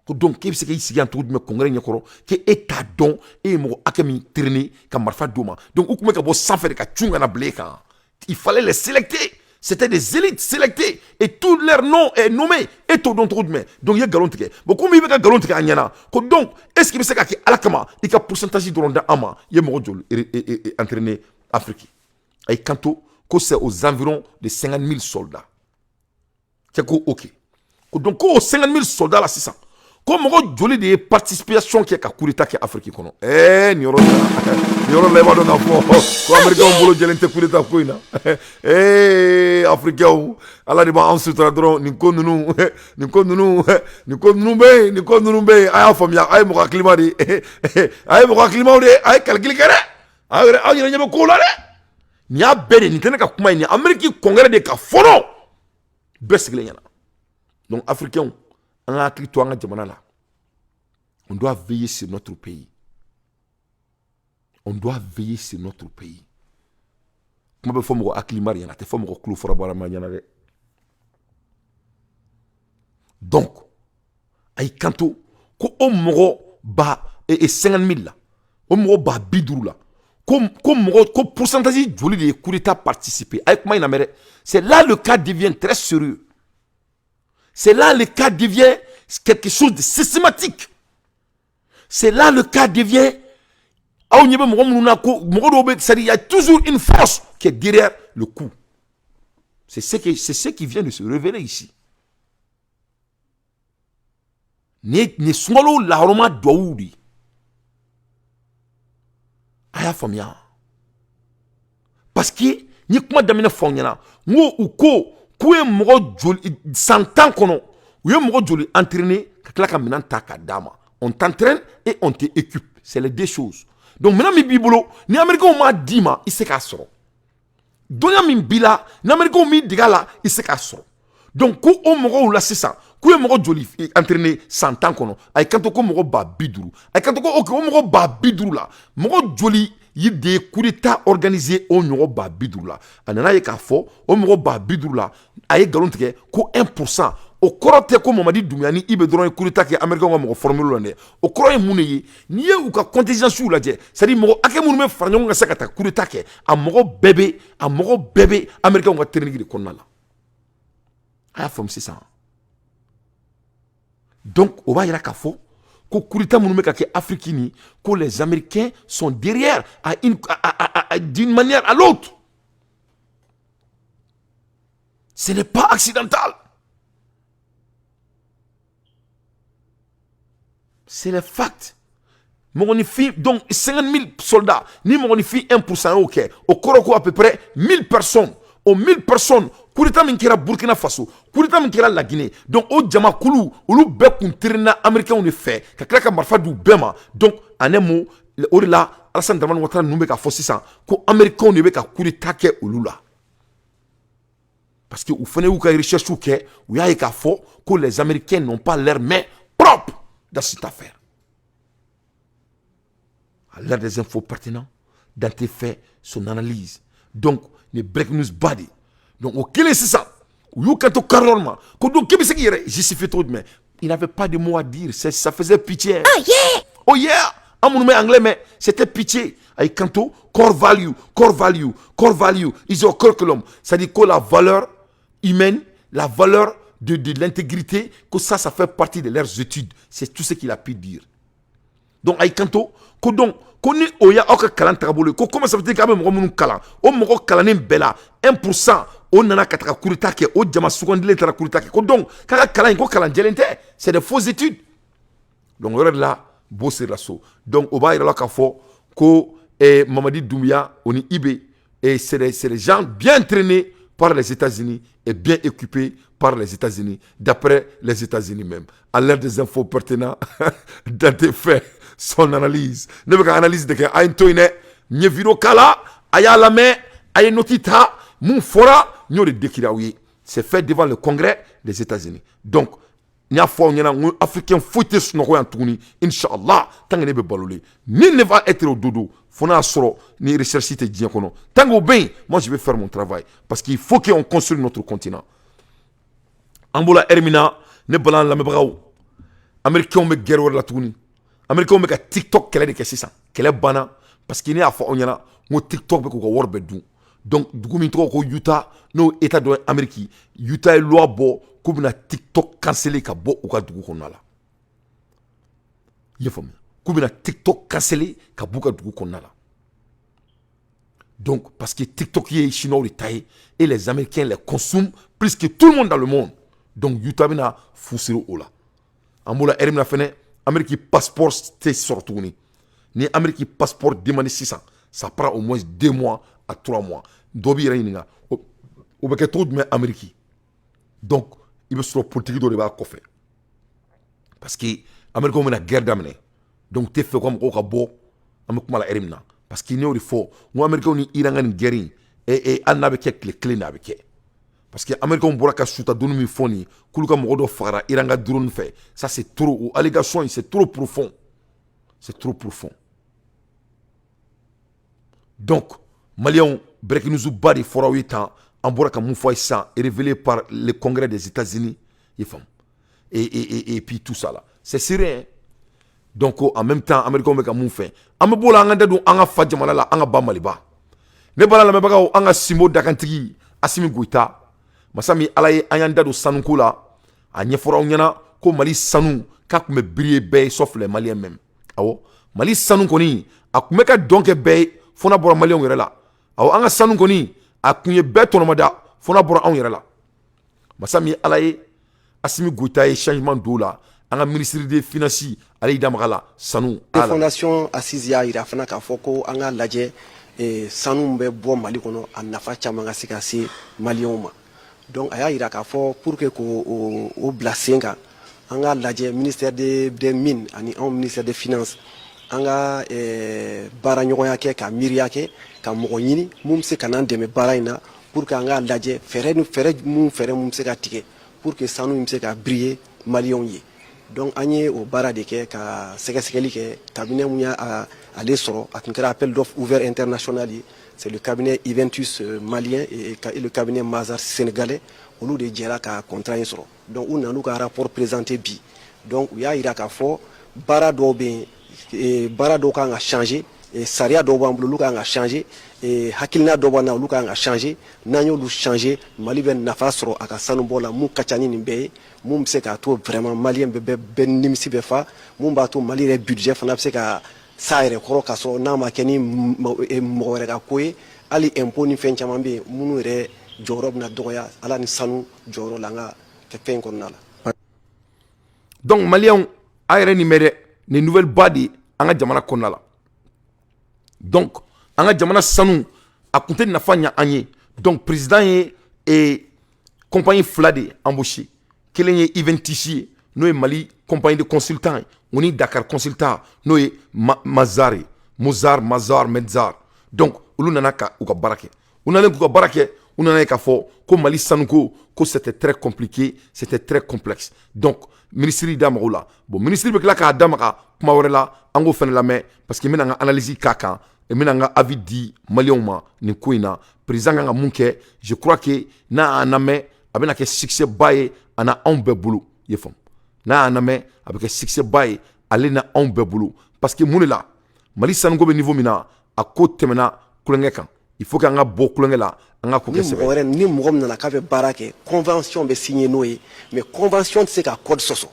Ko donc k'e bɛ se k'i sigi yan cogo jumɛn congrès ɲɛkɔrɔ, k'e t'a dɔn e ye mɔgɔ hakɛ min traîner ka marifa d'o ma? Donc u tun bɛ ka bɔ sanfɛ de ka cun ka na bila e kan. Il fallait les sélecter, c'était des élites sélectées et tous leurs noms est nommé. E t'o dɔn cogo jumɛn? Donc i ye nkalon tigɛ. Bon, komi i bɛ ka nkalon tigɛ a ɲɛna, ko donc est ce que i bɛ se ka kɛ Ala kama, i ka pourcentage dɔrɔn da an ma, i ye mɔgɔ joli entraîner Afrique? A y'i kanto ko c'est aux environs de 50 000 soldats. Cɛ ko ok, ko donc ko o 50 000 soldats la sisan, ko mɔgɔ joli de ye participation kɛ ka coup d'état kɛ Afrique kɔnɔ? Ɛɛ, nin yɔrɔ la, nin yɔrɔ la, i b'a dɔn k'a fɔ ko Américains bolo jɛlen tɛ coup d'état ko in na. Ee, Africains, Ala de b'an sutura dɔrɔn. Nin ko ninnu, nin ko ninnu, nin ko ninnu bɛ yen, nin ko ninnu bɛ yen. A y'a faamuya, a ye mɔgɔ hakilima de ye, a ye mɔgɔ hakilimaw de ye, a ye calcul kɛ dɛ. Aw yɛrɛ, aw yɛrɛ ɲɛ bɛ kow la dɛ. Nin y'a bɛɛ de, nin tɛ ne ka kuma ye, nin Amérique congrès de ka fɔlɔ bɛɛ sigilen ɲɛna. Donc Africains, an ka hakili to an ka jamana la. On doit veiller sur notre pays, on doit veiller sur notre pays. Kuma bɛ fɔ mɔgɔ hakilima de ɲɛna, a tɛ fɔ mɔgɔ tulo fɔrabɔra ɲɛna dɛ. Donc a y'i kanto ko o mɔgɔ ba 50 000 la, o mɔgɔ 50 000 la, ko mɔgɔ ko pourcentage joli de ye coup d'état participer? A ye kuma in lamɛn dɛ. C'est là le cas devient très sérieux, c'est là le cas devient quelque chose de systématique, c'est là le cas devient, aw ɲɛ bɛ mɔgɔ minnu na, ko mɔgɔ dɔw bɛ, c'est à dire il y a toujours une force qui est derrière le coup. C'est ce qui vient de se révéler ici. Nin sunkalo lahɔrɔma duwawu de ye, a y'a faamuya, parce que n ye kuma daminɛ fɔ aw ɲɛna, n ko u ko k'u ye mɔgɔ joli san 10 kɔnɔ, u ye mɔgɔ joli entraîner ka tila ka minɛn ta k'a d'a ma? On t'entraîne et on t'équipe, c'est les deux choses. Donc minɛn min b'i bolo, ni Américains m'a d'i ma, i se k'a sɔrɔ. Dɔnniya min b'i la, ni Américains m'i dege a la, i se k'a sɔrɔ. Donc ko o mɔgɔw la sisan, k'u ye mɔgɔ joli entraîner san 10 kɔnɔ? A ye kanto ko mɔgɔ 50 000. A ye kanto ko ok, o mɔgɔ 50 000 la, mɔgɔ joli yi de ye coup d'état organisé o ɲɔgɔn 50 000 la? A nana ye k'a fɔ o mɔgɔ 50 000 la, a ye nkalon tigɛ ko 1%. O kɔrɔ tɛ ko Mamadi Doumbouya ni IB dɔrɔn ye coup d'état kɛ Américains ka mɔgɔ formé la dɛ. O kɔrɔ ye mun de ye? N'i ye u ka contingence lajɛ, c'est à dire mɔgɔ hakɛ minnu bɛ fara ɲɔgɔn kan se ka taa coup d'état kɛ, a mɔgɔ bɛɛ bɛ Américains ka training de kɔnɔna la. A y'a faamu sisan? Donc o b'a yira k'a fɔ ko coup d'état minnu bɛ ka kɛ Afrique ni ko les Américains sont derrière à une à, à, d'une manière à l'autre. Ce n'est pas accidentel, c'est les facts. Mɔgɔninfin, donc 50 000 soldats, ni mɔgɔninfin 1% y'o kɛ, o kɔrɔ ko à peu près 1000 personnes. O 1000 personnes, coup d'état min kɛra Burkina Faso, coup d'état min kɛra La Guinée, donc o jamakulu, olu bɛɛ kun terina Américains de fɛ ka tila ka marifa d'u bɛɛ ma. Donc en un mot, o de la Alassane Dramane Ouattara ninnu bɛ ka fɔ sisan ko Américains de bɛ ka coup d'état kɛ olu la, parce que u fana y'u ka recherche kɛ, u y'a ye k'a fɔ ko les Américains n'ont pas leurs mains propres dans cette affaire. À l'heure des infos pertinents, Dante fait son analyse. Donc ni break news ba de. Donc o kelen sisan, u y'u kanto Carole ma ko donc k'i bɛ se k'i yɛrɛ justifier cogo jumɛn? Il n'avait pas de mots à dire, ça faisait pitié. Oh yeah! Oh yeah! An minnu bɛ anglais mɛn, c'était pitié. A y'i kanto core value, core value, core value is your curriculum, c'est-à-dire que la valeur humaine, la valeur de l'intégrité, que ça fait partie de leurs études. C'est tout ce qu'il a pu dire. Donc a y'i kanto ko donc ko ni o y'aw ka kalan tagabolo ye, ko comment ça veut dire k'a bɛ mɔgɔ minnu kalan, o mɔgɔ kalannen bɛɛ la, 1% O nana ka taga coup d'état kɛ. O jama sugandilen taara coup d'état kɛ, ko donc k'a ka kalan in, ko kalan jɛlen tɛ, c'est des fausses études. Donc o yɔrɔ de la, bo sirila so. Donc o b'a yira la k'a fɔ ko Mamadi Doumbouya, o ni IB, et c'est des gens bien entraînés par les États-Unis et bien équipés par les États-Unis, d'après les États-Unis même. À l'heure des infos pertinentes, Dante fait son analyse. Ne bɛ ka analyse de kɛ, a ye n to yen dɛ. N ye vidéo k'a la, a y'a lamɛn, a ye note ta. Mun fɔra, n y'o de décrire aw ye. C'est fait devant le Congrès des États-Unis. Donc n y'a fɔ aw ɲɛna n ko africain foyi tɛ sunɔgɔ yan tuguni, inshallah, tant que ne bɛ balolen. Nul ne va être au dodo fo n'a sɔrɔ ni recherche tɛ diɲɛ kɔnɔ. Tant que o bɛ yen, moi je vais faire mon travail, parce qu'il faut qu'on construise notre continent. An bɔra heure min na, ne bala lamɛnbagaw, américains bɛ guerre wɛrɛ la tuguni. Américains bɛ ka TikTok kɛlɛ de kɛ sisan. Kɛlɛ banna, parce que ne y'a fɔ aw ɲɛna n ko TikTok bɛ k'u ka wari bɛɛ dun. Donc dugu min tɔgɔ ko Utah, n'o état dɔ ye Amérique, Utah ye loi bɔ k'u bɛna TikTok canceller ka bɔ u ka dugu kɔnɔna la. I y'a faamuya, k'u bɛna TikTok canceller ka b'u ka dugu kɔnɔna la. Donc parce que TikTok ye chinois de ta ye et les Américains les consomment plus que tout le monde dans le monde. Donc Utah bɛna fu siri o la. An b'o la heure min na fɛnɛ, Amérique passeport tɛ sɔrɔ tuguni. Ni Amérique passeport demande sisan, ça prend au moins 2 mois à 3 mois. Dɔ b'i yɛrɛ ɲininka o bɛ kɛ cogo jumɛn Amérique. Donc i bɛ sɔrɔ politique dɔ de b'a kɔfɛ, parce que Américains bɛna guerre daminɛ. Donc tɛ fɛ u ka mɔgɔw ka bɔ. An bɛ kuma la heure min na, parce que ne y'o de fɔ n ko Américains ni Iran ka nin guerre in, hali n'a bɛ kɛ tile kelen de, a bɛ kɛ, parce que Américains bɔra ka suta donni min fɔ nin ye, k'olu ka mɔgɔ dɔ fagara Iran ka drone fɛ, ça c'est trop. O allégation, c'est trop profond, c'est trop profond. Donc maliyɛnw, breaking news ba de fɔra aw ye tan. An bɔra ka mun fɔ a ye sisan, révélé par le Congrès des États-Unis, i faamu, et puis tout ça là, c'est sérieux, hein? Donc en même temps, américains bɛ ka mun fɛ, an bɛ b'o la, an ka da don an ka fa jamana la, an ka ba Maliba. Ne bala lamɛnbagaw, an ka sinbo dakantigi Assimi Goïta, masa min Ala ye, an y'an da don sanuko la. A ɲɛfɔra aw ɲɛna ko Mali sanu k'a tun bɛ briller bɛɛ ye, sauf les Maliens même. Awɔ, Mali sanu kɔni, a tun bɛ ka dɔn kɛ bɛɛ ye fo n'a bɔra maliyɛnw yɛrɛ la. Awɔ, an ka sanu kɔni, a tun ye bɛɛ tɔnɔmada fo n'a bɔra anw yɛrɛ la. Masa min Ala ye, Assimi Goïta ye changement don o la. An ka ministre des Finances, ale y'i da maga la sanu. Fondation Assise y'a yira fana k'a fɔ ko an k'a lajɛ sanu bɛ bɔ Mali kɔnɔ, a nafa caman ka se ka se maliyɛnw ma. Donc a y'a yira k'a fɔ pour que k'o o bila sen kan, an k'a lajɛ ministère des Mines ani anw ministère des Finances, an ka baara ɲɔgɔnya kɛ, ka miiriya kɛ, ka mɔgɔ ɲini mun bɛ se ka n'an dɛmɛ baara in na, pour que an k'a lajɛ fɛɛrɛ ni fɛɛrɛ mun bɛ se ka tigɛ pour que sanu in bɛ se ka briller maliyɛnw ye. Donc an ye o baara de kɛ, ka sɛgɛsɛgɛli kɛ. Cabinet mun y'a ale sɔrɔ, a tun kɛra appel d'offre ouvert international ye, c'est le cabinet Juventus malien et le cabinet Mazars sénégalais. Olu de jɛra ka contrat in sɔrɔ. Donc u nan'u ka rapport présenté bi. Donc u y'a yira k'a fɔ baara dɔw bɛ yen, baara dɔw kan ka changer, sariya dɔw b'an bolo, olu kan ka changer, hakilina dɔw b'an na, olu kan ka changer. N'an y'olu changer, Mali bɛ nafa sɔrɔ a ka sanubɔ la mun ka ca ni nin bɛɛ ye, mun bɛ se k'a to vraiment maliyɛn bɛɛ bɛɛ nimisi bɛ fa, mun b'a to Mali yɛrɛ budget fana bɛ se ka s'a yɛrɛ kɔrɔ, k'a sɔrɔ n'a ma kɛ ni mɔgɔ wɛrɛ ka ko ye. Hali impôt ni fɛn caman bɛ yen minnu yɛrɛ jɔyɔrɔ bɛna dɔgɔya, ala ni sanu jɔyɔrɔ la an ka fɛn in kɔnɔna la. Donc maliyɛnw, a yɛrɛ nin mɛn dɛ, nin nouvelle ba de an ka jamana kɔnɔna la. Donc an ka jamana sanu, a kun tɛ nafa ɲa an ye. Donc président ye compagnie fila de embauché. Kelen ye Juventus ye, n'o ye Mali compagnie de consultant ye, o ni Dakar consultant, n'o ye Mazar ye, Mozar, Mazar, Medzar. Donc olu nana ka u ka baara kɛ. U nana k'u ka baara kɛ, u nana ye k'a fɔ ko Mali sanuko, ko c'était très compliqué, c'était très complexe. Donc ministre da mago la. Bon, ministre bɛ tila k'a da maga kuma wɛrɛ la, an k'o fana lamɛn, parce que n bɛna n ka analyse k'a kan, n bɛna n ka avis di maliyɛnw ma nin ko in na. Président kan ka mun kɛ? Je crois que n'a y'an lamɛn, a bɛna kɛ succès ba ye a na anw bɛɛ bolo. I ye faamu, n'a y'an lamɛn, a bɛ kɛ succès ba ye ale na anw bɛɛ bolo, parce que mun de la, Mali sanuko bɛ niveau min na, a ko tɛmɛna kulonkɛ kan. Il faut qu'an ka bɔ kulonkɛ la, an ka ko kɛ Ni mɔgɔ wɛrɛ, ni mɔgɔ min nana k'a bɛ baara kɛ, convention bɛ signer n'o ye, mais convention tɛ se ka code sɔsɔ.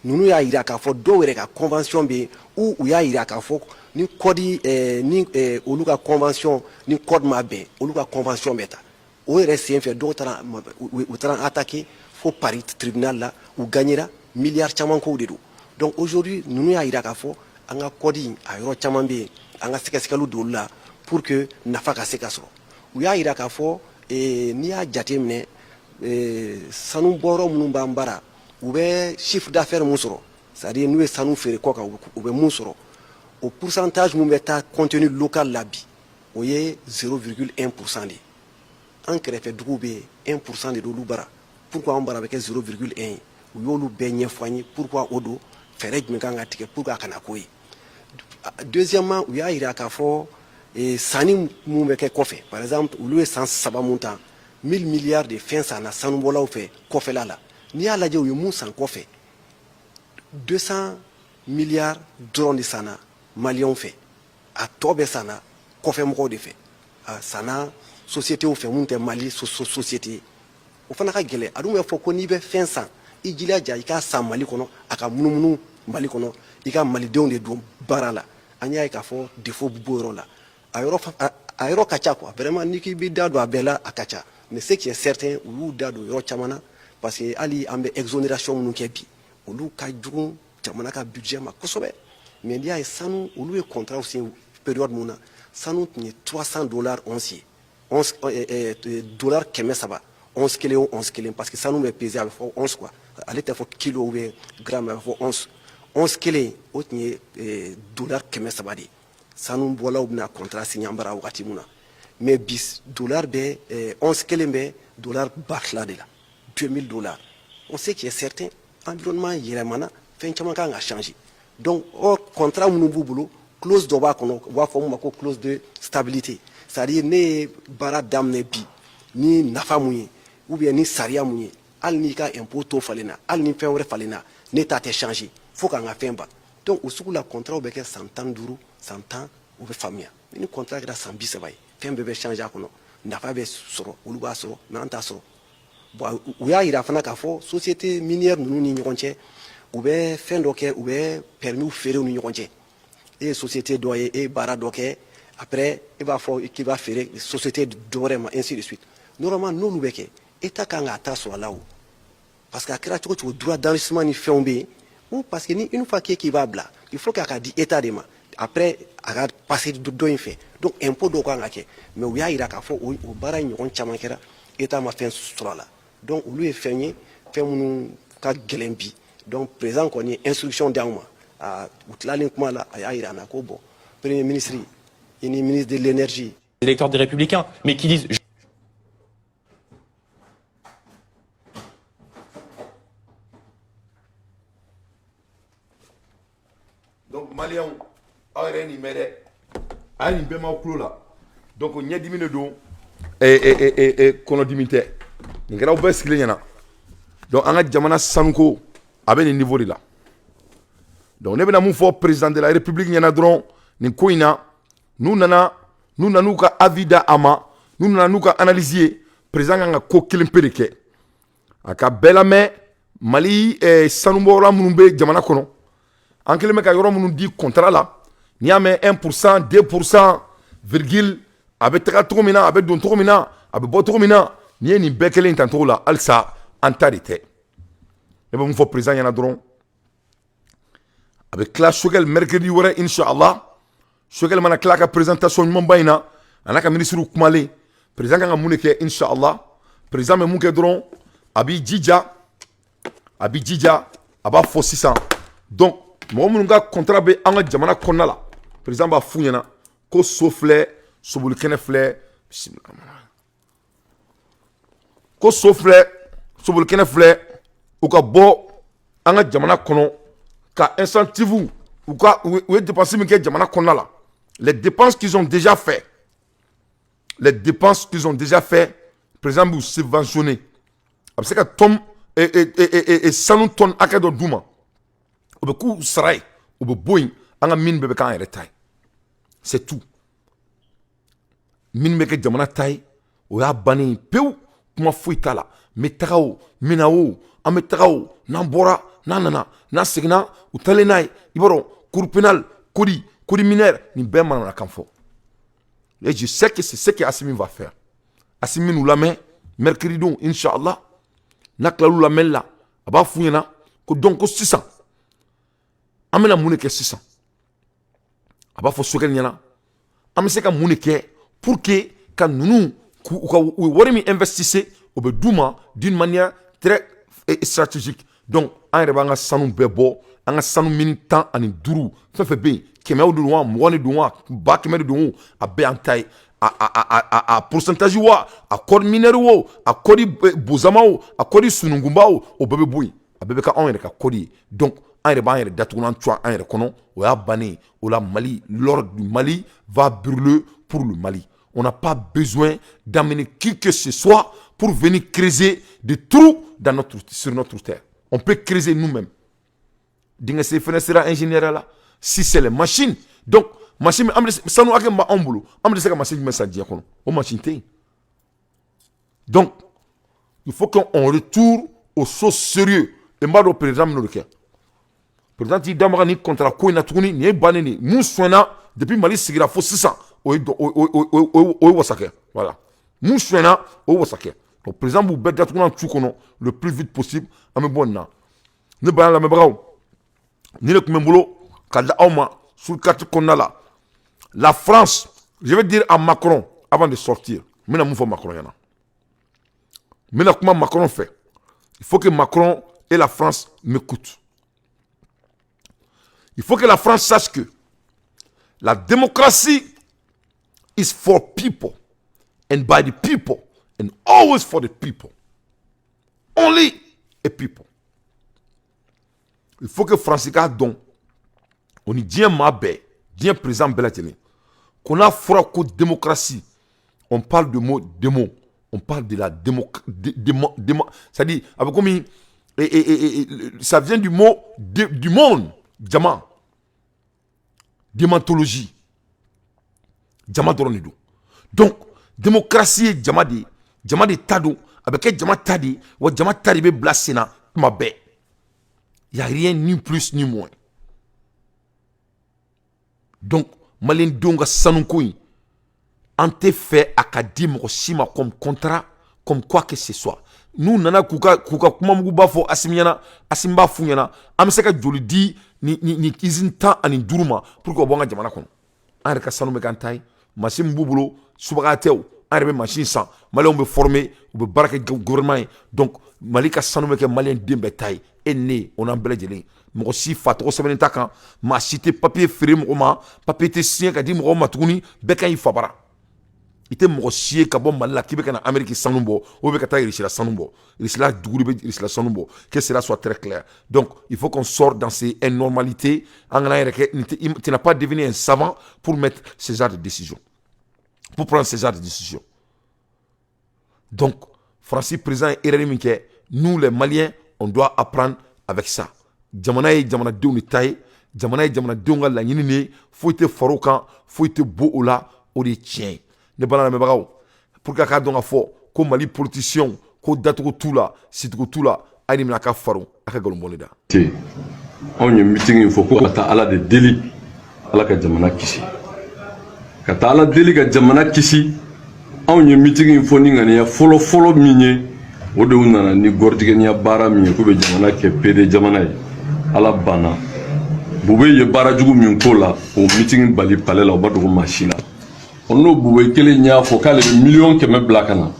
Ninnu y'a yira k'a fɔ dɔw yɛrɛ ka convention bɛ yen, ou u y'a yira k'a fɔ ni code ni olu ka convention ni code ma bɛn, olu ka convention bɛ ta. O yɛrɛ sen fɛ, dɔw taara, u taara attaquer fo Paris tribunal la, u gagnera milliards caman kow de don. Donc aujourd'hui, ninnu y'a jira k'a fɔ an ka code in, a yɔrɔ caman bɛ yen, an ka sɛgɛsɛgɛliw don olu la pour que nafa ka se ka sɔrɔ. U y'a jira k'a fɔ, n'i y'a jate minɛ, sanu bɔyɔrɔ minnu b'an bara, u bɛ chiffre d'affaires mun sɔrɔ, c'est à dire n'u ye sanu feere kɔ kan, u bɛ mun sɔrɔ, o pourcentage mun bɛ taa contenu local la bi, o ye 0,1% de ye. An kɛrɛfɛ duguw bɛ yen, 1% de d'olu bara. Pourquoi an bara bɛ kɛ 0,1 ye? U y'olu bɛɛ ɲɛfɔ an ye pourquoi o don, fɛɛrɛ jumɛn kan ka tigɛ pour que a kana k'o ye. Deuxièmement, u y'a jira k'a fɔ sanni mun bɛ kɛ kɔfɛ, par exemple olu ye san 3 mun ta, 1000 milliards de fɛn sanna sanubɔlaw fɛ kɔfɛla la. N'i y'a lajɛ, u ye mun san kɔfɛ, 200 milliards dɔrɔn de sanna maliyɛnw fɛ, a tɔ bɛɛ sanna kɔfɛ mɔgɔw de fɛ, a sanna sociétés fɛ mun tɛ Mali société ye. O fana ka gɛlɛn. A dun bɛ fɔ ko n'i bɛ fɛn san, i jilaja i k'a san Mali kɔnɔ, a ka munumunu Mali kɔnɔ, i ka malidenw de don baara la. An y'a ye k'a fɔ défaut b'o yɔrɔ la. A yɔrɔ ka ca quoi. Vraiment, n'i k'i b'i da don a bɛɛ la, a ka ca, mais ce qui est certain, u y'u da don yɔrɔ caman na, parce que hali an bɛ exonération minnu kɛ bi, olu ka jugu jamana ka budget ma kosɛbɛ. Mais n'i y'a ye, sanu, olu ye contrat signé période mun na, sanu tun ye 300 $ once ye, once, $300 once kelen o once kelen, parce que sanu bɛ peser, a bɛ fɔ once quoi, ale tɛ fɔ kilo ou bien gramme, a bɛ fɔ once. Once kelen, o tun ye $300 de ye, sanu bɔlaw bɛna contrat signé an bara wagati mun na. Mais bi, dollar bɛ, once kelen bɛ dollar 2000 de la, 2000 $. On sait qu'il est certain, environnement yɛlɛmana, fɛn caman kan ka changer. Donc or, contrat minnu b'u bolo, clause dɔ b'a kɔnɔ, u b'a fɔ mun ma ko clause de stabilité, c'est à dire ne ye baara daminɛ bi ni nafa mun ye ou bien ni sariya mun ye, hali n'i ka impôt taux falenna, hali ni fɛn wɛrɛ falenna, ne ta tɛ changer fo k'an ka fɛn ban. Donc o sugu la, contrat bɛ kɛ san 15, san 10, o bɛ faamuya. Ni contrat kɛra san 30 ye, fɛn bɛɛ bɛ changer a kɔnɔ, nafa bɛ sɔrɔ, olu b'a sɔrɔ, mais an t'a sɔrɔ. Bon, u y'a yira fana k'a fɔ société minière ninnu ni ɲɔgɔn cɛ, u bɛ fɛn dɔ kɛ, u bɛ permis feere u ni ɲɔgɔn cɛ. E ye société dɔ ye, e ye baara dɔ kɛ, après e b'a fɔ k'i b'a feere société dɔ wɛrɛ ma, ainsi de suite. Normalement, n'olu bɛ kɛ, État kan k'a ta sɔrɔ a la o, parce que a kɛra cogo cogo, droit d'enregistrement ni fɛnw bɛ yen ou, parce que ni une fois k'e k'i b'a bila, il faut k'a ka di État de ma, après a ka passer dɔ in fɛ. Donc impôt dɔw kan ka kɛ, mais u y'a yira k'a fɔ o baara in ɲɔgɔn caman kɛra, État ma fɛn sɔrɔ a la. Donc olu ye fɛn ye, fɛn minnu ka gɛlɛn bi. Donc président kɔni ye instruction d'anw ma. A u tilalen kuma la, a y'a yira an na ko bon, premier ministre i ni ministre de l'énergie. Électeurs des Républicains, mais qui disent Donc maliyɛnw, aw yɛrɛ ye nin mɛn dɛ, a ye nin bɛɛ m'aw tulo la. Donc ɲɛdimi de don, kɔnɔdimi tɛ. Nin kɛra aw bɛɛ sigilen ɲɛna. Donc an ka jamana sanuko a bɛ nin niveau de la. Donc ne bɛna mun fɔ président de la République ɲɛna dɔrɔn nin ko in na? N'u nana, n'u nan'u ka avis da a ma, n'u nana n'u ka analyse ye, président kan ka ko kelen pe de kɛ: a ka bɛɛ lamɛn. Mali sanubɔyɔrɔ minnu bɛ jamana kɔnɔ, an kɛlen bɛ ka yɔrɔ minnu di contrat la, n'i y'a mɛn 1%, 2% virgule, a bɛ taga cogo min na, a bɛ don cogo min na, a bɛ bɔ cogo min na, n'i ye nin bɛɛ kelen ta cogo la, halisa an ta de tɛ. Ne bɛ mun fɔ président ɲɛna dɔrɔn? A bɛ tila Choguel mercredi wɛrɛ, inshallah. Choguel mana tila a ka présentation ɲumanba in na, a n'a ka ministre kumalen, président kan ka mun de kɛ? Inshallah, président bɛ mun kɛ dɔrɔn? A b'i jija, a b'i jija, a b'a fɔ sisan. Donc mɔgɔ minnu ka contrat bɛ an ka jamana kɔnɔna la, président b'a f'u ɲɛna ko so filɛ, sobolikɛnɛ filɛ, ko so filɛ, sobolikɛnɛ filɛ, u ka bɔ an ka jamana kɔnɔ ka incentive u ka u ye dépense min kɛ jamana kɔnɔna la, les dépenses qu'ils ont déjà fait, les dépenses qu'ils ont déjà fait, président b'u subventionner. A bɛ se ka tonne sanu tonne hakɛ dɔ d'u ma, o bɛ k'u sara ye, u bɛ bɔ yen, an ka mine bɛɛ bɛ k'an yɛrɛ ta ye. C'est tout. Min bɛ kɛ jamana ta ye, o y'a bannen ye pewu, kuma foyi t'a la. N bɛ taga o, n bɛ na o, an bɛ taga o, n'an bɔra, n'an nana, n'an seginna, u taalen n'a ye, i b'a dɔn, cour pénale, code minière, nin bɛɛ manamanakan fɔ. Et je sais que c'est ce que Assimi va faire. Assimi n'u lamɛn mercredi don, inshallah. N'a tilal'u lamɛnli la, a b'a f'u ɲɛna ko donc ko sisan an bɛna mun de kɛ sisan? A b'a fɔ Choguel ɲɛna, an bɛ se ka mun de kɛ pour que ka ninnu k'u ka u wari min investisse, o bɛ d'u ma d'une manière très stratégique. Donc an yɛrɛ b'an ka sanu bɛɛ bɔ, an ka sanu mini 15, fɛn fɛn bɛ yen, kɛmɛw de don wa, 20 de don wa, 100 000 de don o, a bɛɛ y'an ta ye. A pourcentage wa, a code mineur wo, a code bozama o, a code sununkunba o, o bɛɛ bɛ bɔ yen, a bɛɛ bɛ kɛ anw yɛrɛ ka code ye. Donc an yɛrɛ b'an yɛrɛ datugulan tu an yɛrɛ kɔnɔ, o y'a bannen ye. O la, Mali, l'or du Mali va brûler pour le Mali. On n'a pas besoin d'amener qui que ce soit pour venir creuser des trous sur notre terre. On peut creuser nous-mêmes. Dingɛ sen fɛnɛ sera ingénieur la. Si c'est les machines, donc machine, an bɛ sanu hakɛ min b'anw bolo, an bɛ se ka machine jumɛn san diɲɛ kɔnɔ? O machine tɛ yen. Donc il faut qu'on retourne aux choses sérieuses. Et n b'a dɔn président min n'o de kɛ, président t'i da maga ni contrat ko in na tuguni. Nin ye bannen de ye. Mun sɔnna depuis Mali sigira fo sisan, o ye o ye wasa kɛ. Voilà, mun sɔnna, o ye wasa kɛ. Donc président b'u bɛɛ datugulan tu kɔnɔ le plus vite possible. An bɛ bɔ nin na. Ne bana lamɛnbagaw, ni ne tun bɛ n bolo ka di aw ma sur carte kɔnɔna la. La France, je vais dire à Macron avant de sortir, n bɛna mun fɔ Macron ɲɛna? N bɛna kuma Macron fɛ. Il faut que Macron et la France m'écoutent. Il faut que la France sache que la démocratie is for people and by the people and always for the people. Only a people. Il faut que France k'a dɔn, o ni diɲɛ maa bɛɛ, diɲɛ président bɛɛ lajɛlen, ko n'a fɔra ko démocratie, on parle de mot démo, on parle de la démo, démo, démo, c'est-à-dire a bɛ komi ça vient du mot du monde, jama, démontologie, jama dɔrɔn de don. Donc démocratie ye jama de ye, jama de ta don, a bɛ kɛ jama ta de ye, wa jama ta de bɛ bila sen na tuma bɛɛ. Y a rien, ni plus ni moins. Donc maliyɛndenw ka sanuko in, an tɛ fɛ a ka di mɔgɔ si ma comme contrat, comme quoi que ce soit. N'u nana k'u ka kumamuguba fɔ Assimi ɲɛna, Assimi b'a f'u ɲɛna, an bɛ se ka joli di ni usine 15 ma pour que o bɔ an ka jamana kɔnɔ? An yɛrɛ ka sanu bɛ k'an ta ye. Machine min b'u bolo, subaga tɛ o, an yɛrɛ bɛ machine san, maliyɛnw bɛ former, u bɛ baara kɛ gouvernement ye. Donc Mali ka sanu bɛ kɛ maliyɛn den bɛɛ ta ye, e ni ne, o n'an bɛɛ lajɛlen. Mɔgɔ si fa tɔgɔ sɛbɛnnen ta kan, maa si tɛ papier feere mɔgɔ ma, papier tɛ signer ka di mɔgɔw ma tuguni. Bɛɛ ka ɲi fabara. I tɛ mɔgɔ si ye ka bɔ Mali la k'i bɛ ka na Amérique sanu bɔ, ou bɛ ka taa Russie la sanu bɔ. Russie la dugu de bɛ Russie la sanu bɔ. Que cela soit très clair. Donc il faut qu'on sorte dans ces anormalités. An kana yɛrɛ kɛ. Tu n'as pas devenu un savant pour mettre ce genre de décision, pour prendre ce genre de décision. Donc Faransi président ye erreur min kɛ, nous les Maliens, on doit apprendre avec ça. Jamana ye jamanadenw de ta ye, jamana ye jamanadenw ka laɲini de ye, foyi tɛ far'o kan, foyi tɛ bɔ o la, o de ye tiɲɛ ye. Ne bala lamɛnbagaw, pour que a k'a dɔn ka fɔ ko Mali politiciens ko dacogo t'u la, sicogo t'u la, a ye nin minɛ a ka faro a ka nkalon bɔli da. Anw ye meeting in fɔ ko ka taa Ala de deli, Ala ka jamana kisi, ka taa Ala deli ka jamana kisi. Anw ye meeting in fɔ ni ŋaniya fɔlɔ fɔlɔ min ye, o de nana ni gɔrɔtigɛniya baara min ye k'u bɛ jamana kɛ PD jamana ye. Ala banna Bube ye baara jugu min ko la, o meeting bali palais la, o ma dogo maa si la. O n'o Bube kelen y'a fɔ k'ale bɛ 100 000 miliyɔn bila ka na,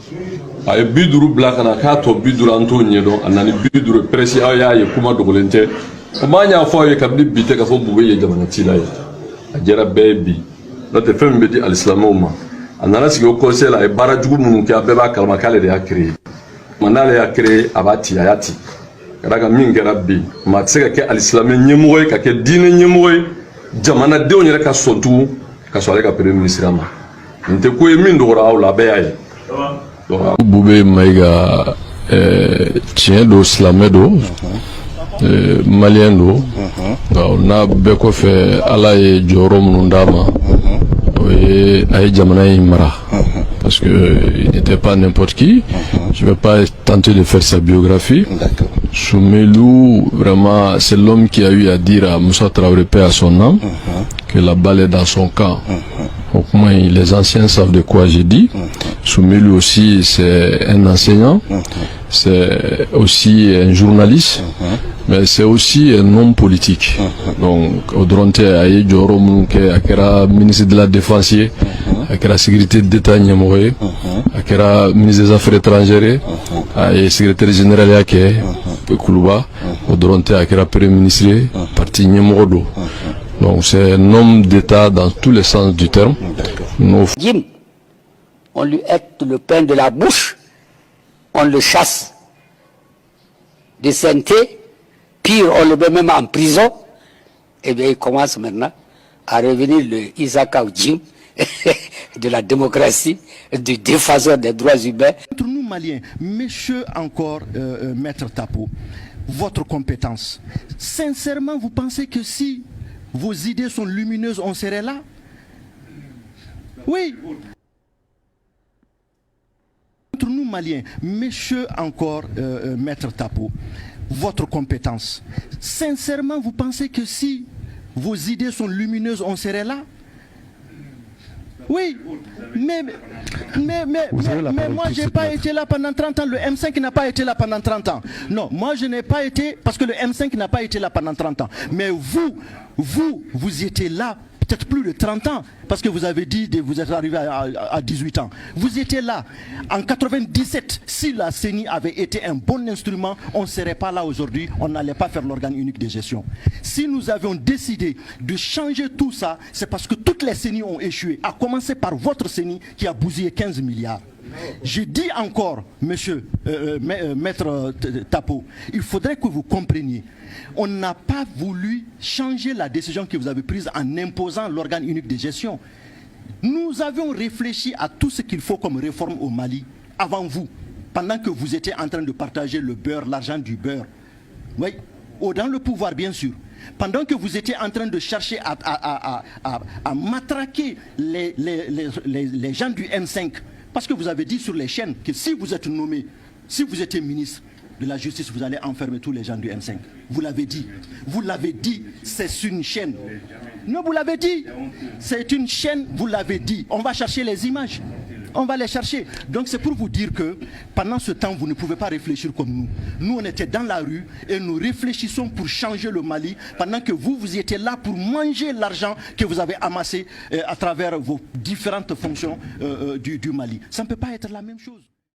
a ye 50 bila ka na, k'a tɔ 50 an t'o ɲɛdɔn. A nana ni 50 presse, aw y'a ye, kuma dogolen tɛ. O m'a ɲ'a fɔ aw ye kabini bi tɛ k'a fɔ Bube ye jamana cila ye. A jɛra bɛɛ ye bi, n'o tɛ fɛn min bɛ di alisilamɛw ma. A nana sigi o conseil la, a ye baara jugu minnu kɛ, a bɛɛ b'a kalama k'ale de y'a créé. Ma n'ale y'a créé, a b'a ci, a y'a ci ka d'a kan min kɛra bi, maa tɛ se ka kɛ alisilamɛ ɲɛmɔgɔ ye, ka kɛ diinɛ ɲɛmɔgɔ ye, jamanadenw yɛrɛ ka sɔn tugun ka sɔn ale ka premier ministre ma. Nin tɛ ko ye min dɔgɔra aw la, a bɛɛ y'a ye. Bube Mayiga, tiɲɛ don, silamɛ don, maliyɛn don, nka o n'a bɛɛ kɔfɛ, Ala ye jɔyɔrɔ minnu d'a ma, o ye a ye jamana in mara, parce que il n'était pas n'importe qui. Je vais pas tenter de faire sa biographie. Soumeylou, vraiment, c'est l'homme qui a eu à dire à Moussa Traoré, paix à son âme, que la balle est dans son camp. Au moins, les anciens savent de quoi j'ai dit. Soumeylou aussi, c'est un enseignant, c'est aussi un journaliste, mais c'est aussi un homme politique. Donc, o dɔrɔn tɛ, a ye jɔyɔrɔ minnu kɛ, a kɛra ministre de la Défense ye, a kɛra sécurité d'État ɲɛmɔgɔ ye, a kɛra ministre des Affaires étrangères ye, a ye secrétaire général ya kɛ Kuluba. O dɔrɔn tɛ, a kɛra premier ministre ye, parti ɲɛmɔgɔ don. Donc c'est un homme d'État dans tous les sens du terme. Nous Jim, on lui ôte le pain de la bouche, on le chasse de CNT, pire, on le met même en prison. Eh bien, il commence maintenant à revenir, le Isaac Djim de la démocratie, du défenseur des droits humains. Entre nous, Maliens, messieurs encore, Maître Tapo, votre compétence, sincèrement, vous pensez que si vos idées sont lumineuses, on serait là? Oui. Entre nous, Maliens, messieurs encore, Maître Tapo, votre compétence, sincèrement, vous pensez que si vos idées sont lumineuses, on serait là? Oui, mais moi, je n'ai pas été là pendant 30 ans. Le M5 n'a pas été là pendant 30 ans. Non, moi, je n'ai pas été, parce que le M5 n'a pas été là pendant 30 ans. Mais vous, vous, vous étiez là peut-être plus de 30 ans, parce que vous avez dit que vous êtes arrivé à 18 ans. Vous étiez là. En 97, si la CENI avait été un bon instrument, on ne serait pas là aujourd'hui, on n'allait pas faire l'organe unique de gestion. Si nous avions décidé de changer tout ça, c'est parce que toutes les CENI ont échoué, à commencer par votre CENI qui a bousillé 15 milliards. Je dis encore, monsieur Maître Tapo, il faudrait que vous compreniez. On n'a pas voulu changer la décision que vous avez prise en imposant l'organe unique de gestion. Nous avions réfléchi à tout ce qu'il faut comme réforme au Mali avant vous, pendant que vous étiez en train de partager le beurre, l'argent du beurre. Oui, dans le pouvoir, bien sûr. Pendant que vous étiez en train de chercher à matraquer les gens du M5, parce que vous avez dit sur les chaînes que si vous êtes nommé, si vous étiez ministre de la Justice, vous allez enfermer tous les gens du M5. Vous l'avez dit. Vous l'avez dit, c'est une chaîne. Non, vous l'avez dit. C'est une chaîne, vous l'avez dit. On va chercher les images. On va les chercher. Donc c'est pour vous dire que pendant ce temps, vous ne pouvez pas réfléchir comme nous. Nous, on était dans la rue et nous réfléchissons pour changer le Mali, pendant que vous, vous étiez là pour manger l'argent que vous avez amassé à travers vos différentes fonctions du Mali. Ça ne peut pas être la même chose.